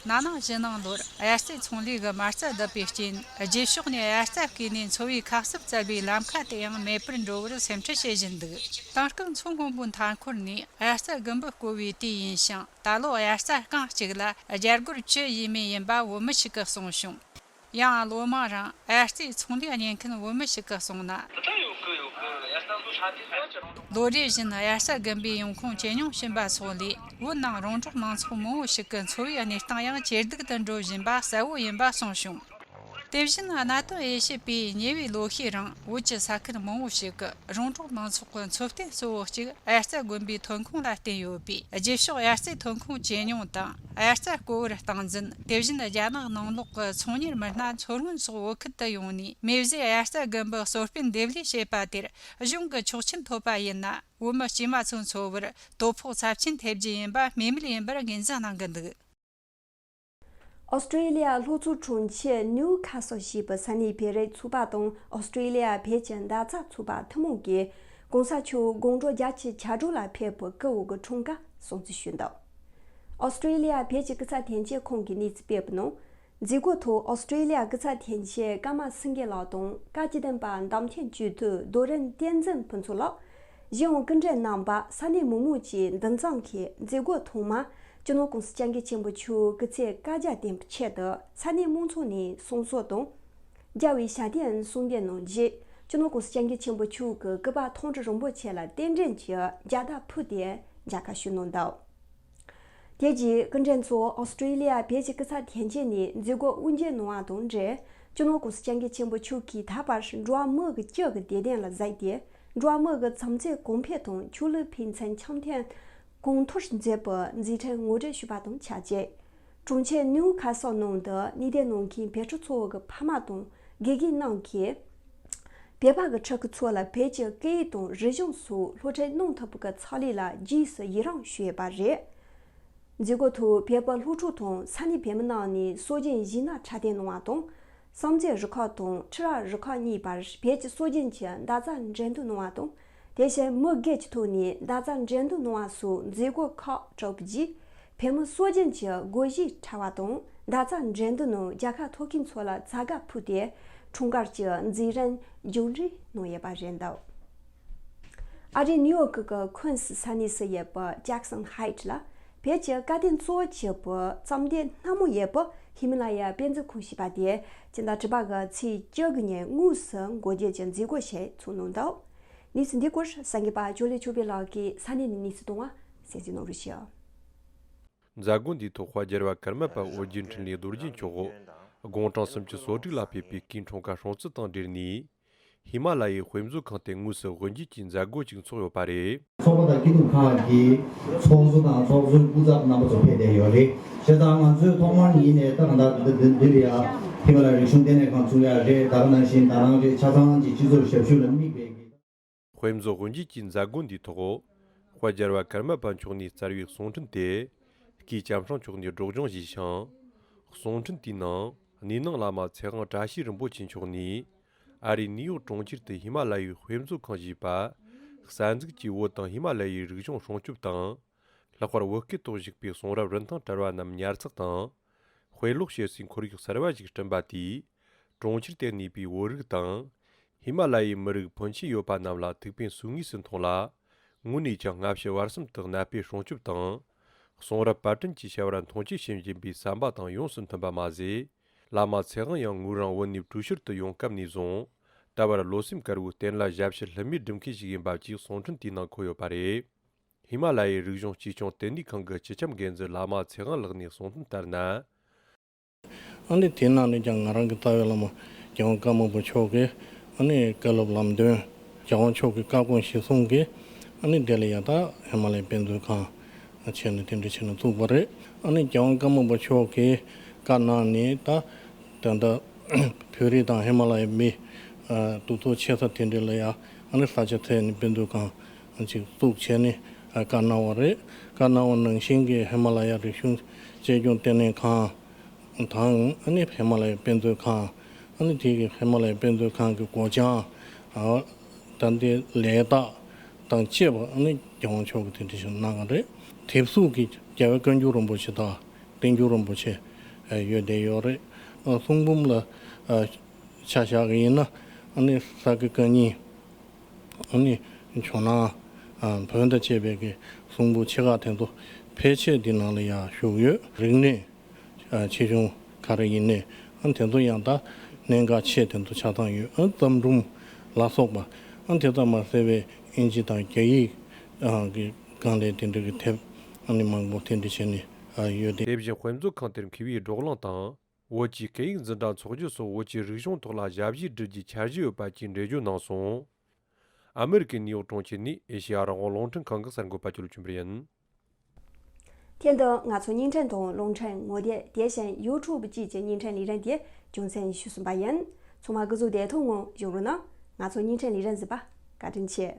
ན་ནིང་གཞེས་ནིང་ལོར་དབྱར་རྩྭའི་ཚོང་ལས་ཀྱི་མ་རྩ་བརྡབས་པའི་རྐྱེན། རྗེས་ཕྱོགས་ནས་དབྱར་རྩྭ་བརྐོས་ནས་འཚོ་བའི་ཁ་གསབ་བསྩལ་བའི་ལམ་ཁ་དེ་ཡང་མེད་པར་འགྲོ་བར་སེམས་ཁྲལ་བྱེད་བཞིན་འདུག་དེང་སྐབས་མཚོ་སྔོན་པོའི་མཐའ་འཁོར་ནས་དབྱར་རྩྭ་དགུན་འབུ་བརྐོ་བའི་དུས་ཡིན་ཞིང་། ད་ལོ་དབྱར་རྩྭ་རྐང་གཅིག་ལ་རྒྱ་སྒོར་བཅུ་ཡས་མས་ཡིན་པ་བོད་མི་ཞིག་གིས་གསུངས་བྱུང་། ཡང་ལོ་མང་རིང་དབྱར་རྩྭའི་ཚོང་ལས་གཉེར་མཁན་བོད་མི་ཞིག་གིས་གསུངས་ན། ལོ་རེ་བཞིན་དབྱར་རྩྭ་དགུན་འབུའི་ཡོང་ཁུངས་ཇེ་ཉུང་ཕྱིན་པ་སོགས་ལས། བོད་ནང་རོང་འབྲོག་མང་ཚོགས་མང་བོ་ཞིག་གི་འཚོ་བའི་གནས་སྟངས་ཡང་ཇེ་སྡུག་ཏུ་འགྲོ་བཞིན་པ་གསལ་བོ་ཡིན་པ་གསུངས་བྱུང་། དེ་བཞིན་གནད་དོན་དབྱེ་ཞིབ་པས་ཉེ་བའི་ལོ་ཤས་རིང་བོད་ཀྱི་ས་ཁུལ་མང་བོ་ཞིག་གི་རོང་འབྲོག་མང་ཚོགས་ཀྱི་འཚོ་རྟེན་གཙོ་བོ་གཅིག་དབྱར་རྩྭ་དགུན་འབུའི་ཐོན་ཁུངས་ལ་བརྟེན་ཡོད་པས། རྗེས་ཕྱོགས་དབྱར་རྩྭའི་ཐོན་ཁུངས་ཇེ་ཉུང་དང་། དབྱར་རྩྭ་བརྐོ་བར་སྟངས་འཛིན། དེ་བཞིན་རྒྱ་ནག་ནང་ལོགས་ཀྱི་ཚོང་གཉེར་མི་སྣ་མཚོ་སྔོན་སོགས་བོད་ཁུལ་དུ་ཡོང་ནས་མེ་བཟོས་དབྱར་རྩྭ་དགུན་འབུ་གསོ་སྤེལ་འདེབས་ལས་བྱེད་པ་དེར་གཞུང་གི་ཆོག་མཆན་ཐོབ་པ་ཡིན་ན། བོད་མི་སྐྱེས་མ་ཚོའི་འཚོ་བར་དོ་ཕོག་ཚབས་ཆེན་ཐེབས་རྒྱུ་ཡིན་པ་སྨོས་མེད་ཡིན་པར་ངོས་འཛིན་གནང་གི་འདུག་ཨོ་སི་ཀྲི་ལི་ཡ་ལྷོ་ཕྱོགས་གྲོང་ཁྱེར་ནིའུ་ཁ་སལ་ཞེས་པའི་ས་གནས་བོད་རིགས་ཚོགས་པ་དང་ཨོ་སི་ཀྲི་ལི་ཡ་བོད་ཀྱི་འདག་རྩྭ་ཚོགས་པ་ཐུན་མོང་གིས་གོང་ས་མཆོག་དགུང་གྲངས་བརྒྱད་ཅུ་གྱ་དྲུག་ལ་ཕེབས་པའི་སྐུ་འོས་ཀྱི་འཁྲུངས་སྐར་སྲུང་བརྩི་ཞུས་འདུག་ཨོ་སི་ཀྲི་ལི་ཡ་བོད་ཀྱི་སྐུ་ཚབ་དོན་གཅོད་ཁང་གིས་གནས་ཚུལ་སྤེལ་བའི་ནང་། མཛད་སྒོའི་ཐོག་ཨོ་སི་ཀྲི་ལི་ཡ་སྐུ་ཚབ་དོན་གཅོད་ཀརྨ་སེང་གེ་ལགས་དང་བཀའ་དྲིན་ལྡན་པ་འདེམས་ཐོན་སྤྱི་འཐུས་རྡོ་རིང་བསྟན་འཛིན་ཕུན་ཚོགས་ལགས། གཞན་ཡང་སྐུ་མགྲོན་རྣམ་པ་ས་གནས་མི་མང་བཅས་འདུ་འཛོམས་ཀྱིས་མཛད་སྒོ་ཐོག་མར་སྤྱི་ནོར་༸གོང་ས་༸སྐྱབས་མགོན་ཆེན་པོ་མཆོག་སྐུ་ཚེ་བསྐལ་བརྒྱར་བརྟན་པའི་ཆེད་དུ་ས་གནས་མང་ཚོགས་ནས་གསུང་གསོལ་དང་། རྒྱལ་བའི་ཞབས་བརྟན་གསོལ་འདེབས་གནང་རྗེས་སྤྱི་ནོར་༸གོང་ས་༸སྐྱབས་མགོན་ཆེན་པོ་མཆོག་གི་སྐུ་པར་མཐོང་གྲོལ་རིན་པོ་ཆེ་ལ་རྟེན་འབྲེལ་གྱི་རྒྱལ་དར་ཕུལ་ཏེ་མཇལ་ཁ་ཞུས་གནང་འདུག་དེ་རྗེས་སྐུ་མགྲོན་ཚོ་ཨོ་སི་ཀྲི་ལི་ཡ་བོད་ཀྱི་སྐུ་ཚབ་དོན་གཅོད་ནས་མཛད་སྒོ་དབུ་འབྱེད་གནང་བ་དང་འབྲེལ། སྤྱི་ནོར་༸གོང་ས་༸སྐྱབས་མགོན་ཆེན་པོ་མཆོག་གིས་ད་བར་འགྲོ་བ་མི་གི་སྤྱི་གི་བདེ་དོན་ལ་གཟིགས་ཏེ། འགྲོ་བ་མི་གི་བྱམས་བརྩེ་གོང་འཕེལ་དང་ཆོས་ལུགས་ཕན་ཚུན་འཆམ་མཐུན་གོང་མཐོར་མཛད་པའི་མཛད་འཕྲིན་ངོ་སྤྲོད་ཞུས་པ་དང་ཆབས་ཅིག་གྲོང་ཁྱེར་ནིའུ་ཁ་སལ་ནང་དུ་གནས་སྡོད་གནང་མཁན་བོད་ཕྲུག་ཚོ་གི་ཕ་མ་དང་དགེ་རྒན་རྣམས་ཀྱིས། བོད་པ་གི་ཕྲུ་གུ་ཚོ་ལ་བོད་ཀྱི་སྐད་ཡིག་དང་རིག་གཞུང་སོགས་སློབ་ཁྲིད་གནང་ཐུབ་པའི་ཕྱག་ལས་ལ་རྗེས་སུ་ཡི་རངས་ཞུས་ཡོད་པ་རེད། མཛད་སྒོའི་ཐོག་བོད་པ་སློབ་ཕྲུག་དང་ས་གནས་བོད་མི་རྣམས་ནས་སྲོལ་རྒྱུན་གཞས་སྣ་འཁྲབ་སྟོན་གནང་བ་དང་། བསམ་རྩེ་རུ་ཁག་དང་ཁྲི་རལ་རུ་ཁག་གཉིས་བར་བོད་ཀྱི་སྲོལ་རྒྱུན་གྱི་འདག་རྩྭ་འགྲན་བསྡུར་གནང་བ་དང་། དེ་བཞིན་མི་སྒེར་གྱི་ཐོག་ནས་འདག་རྩྭ་འགྲན་བསྡུར་གནང་བ་སོགས་མཛད་སྒོ་ཁག་གྲུབ་རྗེས། བོད་མི་སྲོལ་རྒྱུན་གྱི་སྒོར་གཞས་འཁྲབ་པ་དང་འདག་རྩྭ་འགྲན་བསྡུར་ནང་རྒྱལ་ཁ་ཐོབ་མཁན་ཚོ་ལ་བྱ་དགའ་ཕུལ་ཏེ་འཁྲུངས་སྐར་གྱི་མཛད་རིམ་མཇུག་སྒྲིལ་གནང་ཡོད་པ་རེད་འདུག་ཨ་རིའི་ནིའུ་ཡོག་གི་ཁུན་སི་ས་གནས་སུ་ཡོད་པའི་ཇེག་སན་ཧའེ་ཊི་ལ། བོད་ཀྱི་བཀའ་བསྟན་གཙོ་བོ་བྱས་པའི་བཅོམ་ལྡན་སྣ་མོ་ཡོད་པའི་ཧི་མ་ལ་ཡའི་དཔེ་མཛོད་ཁང་ཞེས་པ་དེ། སྤྱི་ཟླ་དྲུག་པ་གི་ཚེས་བཅུ་དགུ་ཉིན་དངོས་སུ་སྒོ་འབྱེད་ཀྱི་མཛད་སྒོ་ཞིག་ཚོགས་གནང་འདུག། གནས་ཚུལ་འདིའི་སྐོར་གསར་འགོད་པ་ཇོ་ལེ་ཆོས་འཕེལ་ལགས་ཀྱིས་ས་གནས་ནས་གནས་ཚུལ་བཏང་བ་གསན་གཟིགས་གནང་རོགས་ཞུ། མཛད་སྒོ་འདིའི་ཐོག་དཔལ་རྒྱལ་བ་ཀརྨ་པ་ཨོ་རྒྱན་འཕྲིན་ལས་རྡོ་རྗེ་མཆོག་དགུང་གྲངས་སུམ་ཅུ་སོ་དྲུག་ལ་ཕེབས་པའི་སྐུའི་འཁྲུངས་སྐར་སྲུང་བརྩི་དང་འབྲེལ་ནས། ཧི་མ་ལ་ཡའི་དཔེ་མཛོད་ཁང་དུ་དངོས་སུ་དབུ་འབྱེད་ཀྱི་མཛད་སྒོ་ཅིག་ཚོགས་ཡོད་པ་རེད། ཚོགས་པ་དང་སྐྱིད་སྡུག་ཁག་གི་ཚོགས་གཙོ་དང་ཚོགས་གཙོའི་སྐུ་ཚབ་རྣམ་པ་ཚོ་ཕེབས་བསྡད་ཡོད་རེད། བྱས་ཙང་ང་ཚོས་ཐོག་མར་ཡིན་ནས་ད་གང་ལྟར་འདི་འདི་འདི་ལ་ཡ་ཧི་མ་ལ་ཡའི་རིག་གཞུང་ལྟེ་གནས་ཁང་བཙུགས་ཡ་རེད། ད་ག་ནང་བཞིན་ད་རང་རེད། ཆ་ཚང་གི་སྤྱི་ཚོགས་ཞབས་ཞུ་ལ་དམིགས་པའི་གི། དཔེ་མཛོད་དབུ་འབྱེད་ཀྱི་མཛད་སྒོ་འདིའི་ཐོག་དཔལ་རྒྱལ་བ་ཀརྨ་པ་མཆོག་ནས་སྩལ་བའི་གསུང་འཕྲིན་དེ། སྐུའི་ལྕམ་སྲིང་མཆོག་ནས་སྒྲོག་སྦྱང་ཞུས་ཤིང་། གསུང་འཕྲིན་དེའི་ནང་གནས་ནང་བླ་མ་ཚེ་དབང་བཀྲ་ཤིས་རིན་པོ་ཆེ་མཆོག་ནས། ཨ་རིའི་ནིའུ་ཡོག་གྲོང་ཁྱེར་དུ་ཧི་མ་ལ་ཡའི་དཔེ་མཛོད་ཁང་ཞེས་པ། གསར་འཛུགས་ཀྱིས་བོད་དང་ཧི་མ་ལ་ཡའི་རིག་གཞུང་སྲུང་སྐྱོབ་དང་། ལྷག་པར་བོད་སྐད་ཐོག་བཞུགས་པའི་གསུང་རབ་རིན་ཐང་བྲལ་བ་རྣམས་ཉར་ཚགས་དང་། དཔེ་ཀློག་བྱེད་སའི་ཁོར་ཡུག་གསར་བ་ཞིག་བསྐྲུན་པ་དེས། གྲོང་ཁྱེར་དེར་གནས་པའི་བོད་རིགས་དང་། ཧི་མ་ལ་ཡའི་མི་རིགས་ཕོན་ཆེན་ཡོད་པ་རྣམས་ལ་ཐུགས་ཕན་གསོས་ངེས་སུ་མཐོང་ལ། དངོས་ནས་ཀྱང་སྔ་ཕྱི་བར་གསུམ་དུ་གནའ་དཔེ་སྲུང་སྐྱོབ་དང་། གསུང་རབ་པར་སྐྲུན་གྱི་བྱ་བར་མཐོང་ཆེན་བྱེད་བཞིན་པའི་བསམ་པ་དང་ཡོངས་སུ་མཐུན་པ་མ་ཟད། བླ་མ་ཚེ་དབང་ཡང་ངོས་རང་བོད་ནས་བྲོས་བྱོལ་དུ་ཡོང་སྐབས་ནས་བཟུང་ད་བར་བློ་སེམས་དཀར་བོའི་བསྟན་ལ་ཞབས་ཕྱི་ལྷུན་མེད་སྒྲུབ་མཁན་ཞིག་ཡིན་པ་ཅིག་གསུང་འཕྲིན་དེའི་ནང་འཁོད་ཡོད་པ་རེད། ཧི་མ་ལ་ཡའི་རིག་གཞུང་གཅེས་སྐྱོང་ལྟེ་གནས་ཁང་གི་སྤྱི་ཁྱབ་འགན་འཛིན་བླ་མ་ཚེ་དབང་ལགས་ནས་གསུང་དོན་ལྟར་ན། ཨ་ནི་དེ་ནང་ནས་ཀྱང་ང་རང་གི་རྩ་བའི་བླ་མ་རྒྱལ་དབང་ཀརྨ་པ་མཆོག་གིས་ཨ་ནི་བཀའ་སློབ་ལམ་སྟོན། རྒྱལ་དབང་མཆོག་གི་བཀའ་དགོངས་གཞིར་བཟུང་གིས་ཨ་ནི་དེ་ལ་ཡ་ད་ཧི་མ་ལ་ཡའི་དཔེ་མཛོད་ཁང་བྱས་ནས་དེ་འདྲ་བྱས་ནས་བཙུགས་པ་རེད། ཨ་ནི་རྒྱལ་དབང་ཀརྨ་པ་མཆོག་གིས་བཀའ་གནང་ནས་ད་ད་ལྟ་བོད་རིགས་དང་ཧི་མ་ལ་ཡའི་མི་འདུ་ཚོགས་ཆེ་ས་དེ་འདྲ་ལ་ཡ་ཨ་ནི་ས་ཆ་བཙལ་ནས་དཔེ་མཛོད་ཁང་ཅིག་བཙུགས་བྱས་ནས་བཀའ་གནང་བ་རེད། བཀའ་གནང་བ་ནང་བཞིན་གྱི་ཧི་མ་ལ་ཡ་རིག་གཞུང་གཅེས་སྐྱོང་ལྟེ་གནས་ཁང་དང་ཨ་ནི་ཧི་མ་ལ་ཡའི་དཔེ་མཛོད་ཁང་ཨ་ནི་དེ་གི་ཧི་མ་ལ་ཡའི་དཔེ་མཛོད་ཁང་གི་སྒོ་བྱང་ད་ལྟའི་ལས་རྟགས་དང་བཅས་པ་ཨ་ནི་རྒྱལ་དབང་མཆོག་གིས་དེ་འདྲ་ཞིག་གནང་བ་རེད། དེབ་གཟུགས་ཀྱི་རྒྱལ་བའི་བཀའ་འགྱུར་རིན་པོ་ཆེ་དང་བསྟན་འགྱུར་རིན་པོ་ཆེ་ཡོད་བསྡད་ཡོད་རེད། གསུང་འབུམ་ལ་ཆ་བཞག་གི་ཡིན་ན་ཨ་ནི་ས་དགེ་བཀའ་རྙིང་། ཨ་ནི་ཇོ་ནང་བོན་དང་བཅས་པའི་གི་གསུང་འབུམ་ཆེ་ཁག་དེ་ཚོ་ཕལ་ཆེར་འདི་ནང་ལ་ཡང་བཞུགས་ཡོད། རིག་གནས་ཆེ་ཆུང་ག་རེ་ཡིན་ནའི་ཨ་དེ་ཚོ་ཡང་ད་གནད་འགག་ཆེ་དེ་ཚོ་ཆ་ཚང་ཡོད། ཨ་བརྩམས་སྒྲུང་ལ་སོགས་པ་ཨ་དེ་ཙམ་མ་ཟད་པའི་ཨིན་ཇི་དང་རྒྱ་ཡིག་གི་སྒང་ལས་དེ་འདྲ་གི་དེབ་ཨ་ནི་མང་པོ་དེ་འདྲ་བྱས་ནས་ཡོད་དེ། དེ་བཞིན་དཔེ་མཛོད་ཁང་དེར་མཁས་པའི་བགྲོ་གླེང་དང་། བོད་ཀྱི་སྐད་ཡིག་འཛིན་གྲྭ་འཚོགས་རྒྱུ་སོགས་བོད་ཀྱི་རིག་གཞུང་ཐོག་ལ་ཞབས་ཕྱི་སྒྲུབ་རྒྱུའི་འཆར་གཞི་ཡོད་པ་བཅས་འགྲེལ་བརྗོད་གནང་སོང་། ཨ་མེ་རི་ཀའི་ནིའུ་ཡོག་གྲོང་ཁྱེར་ནས་ཨེ་ཤེ་ཡ་རང་དབང་རླུང་འཕྲིན་ཁང་གི་གསར་འགོད་པ་ཅོ་ལོ་ཆོས་འཕེལ་ཡིན། དེ་དང་ང་ཚོ་བརྙན་འཕྲིན་དང་རླུང་འཕྲིན་ངོ་དེབ་དེ་བཞིན་ཡུ་ཊུབ་བཅས་ཀྱི་བརྙན་འཕྲིན་ལས་རིམ་དེ་རྒྱུན་འཛིན་ཞུས་ཟིན་པ་ཡིན། ཚང་མ་སྐུ་གཟུགས་བདེ་ཐང་ངང་བཞུགས་རོགས་གནང་། ང་ཚོ་བརྙན་འཕྲིན་ལས་རིམ་གཟིགས་པ་བཀའ་དྲིན་ཆེ།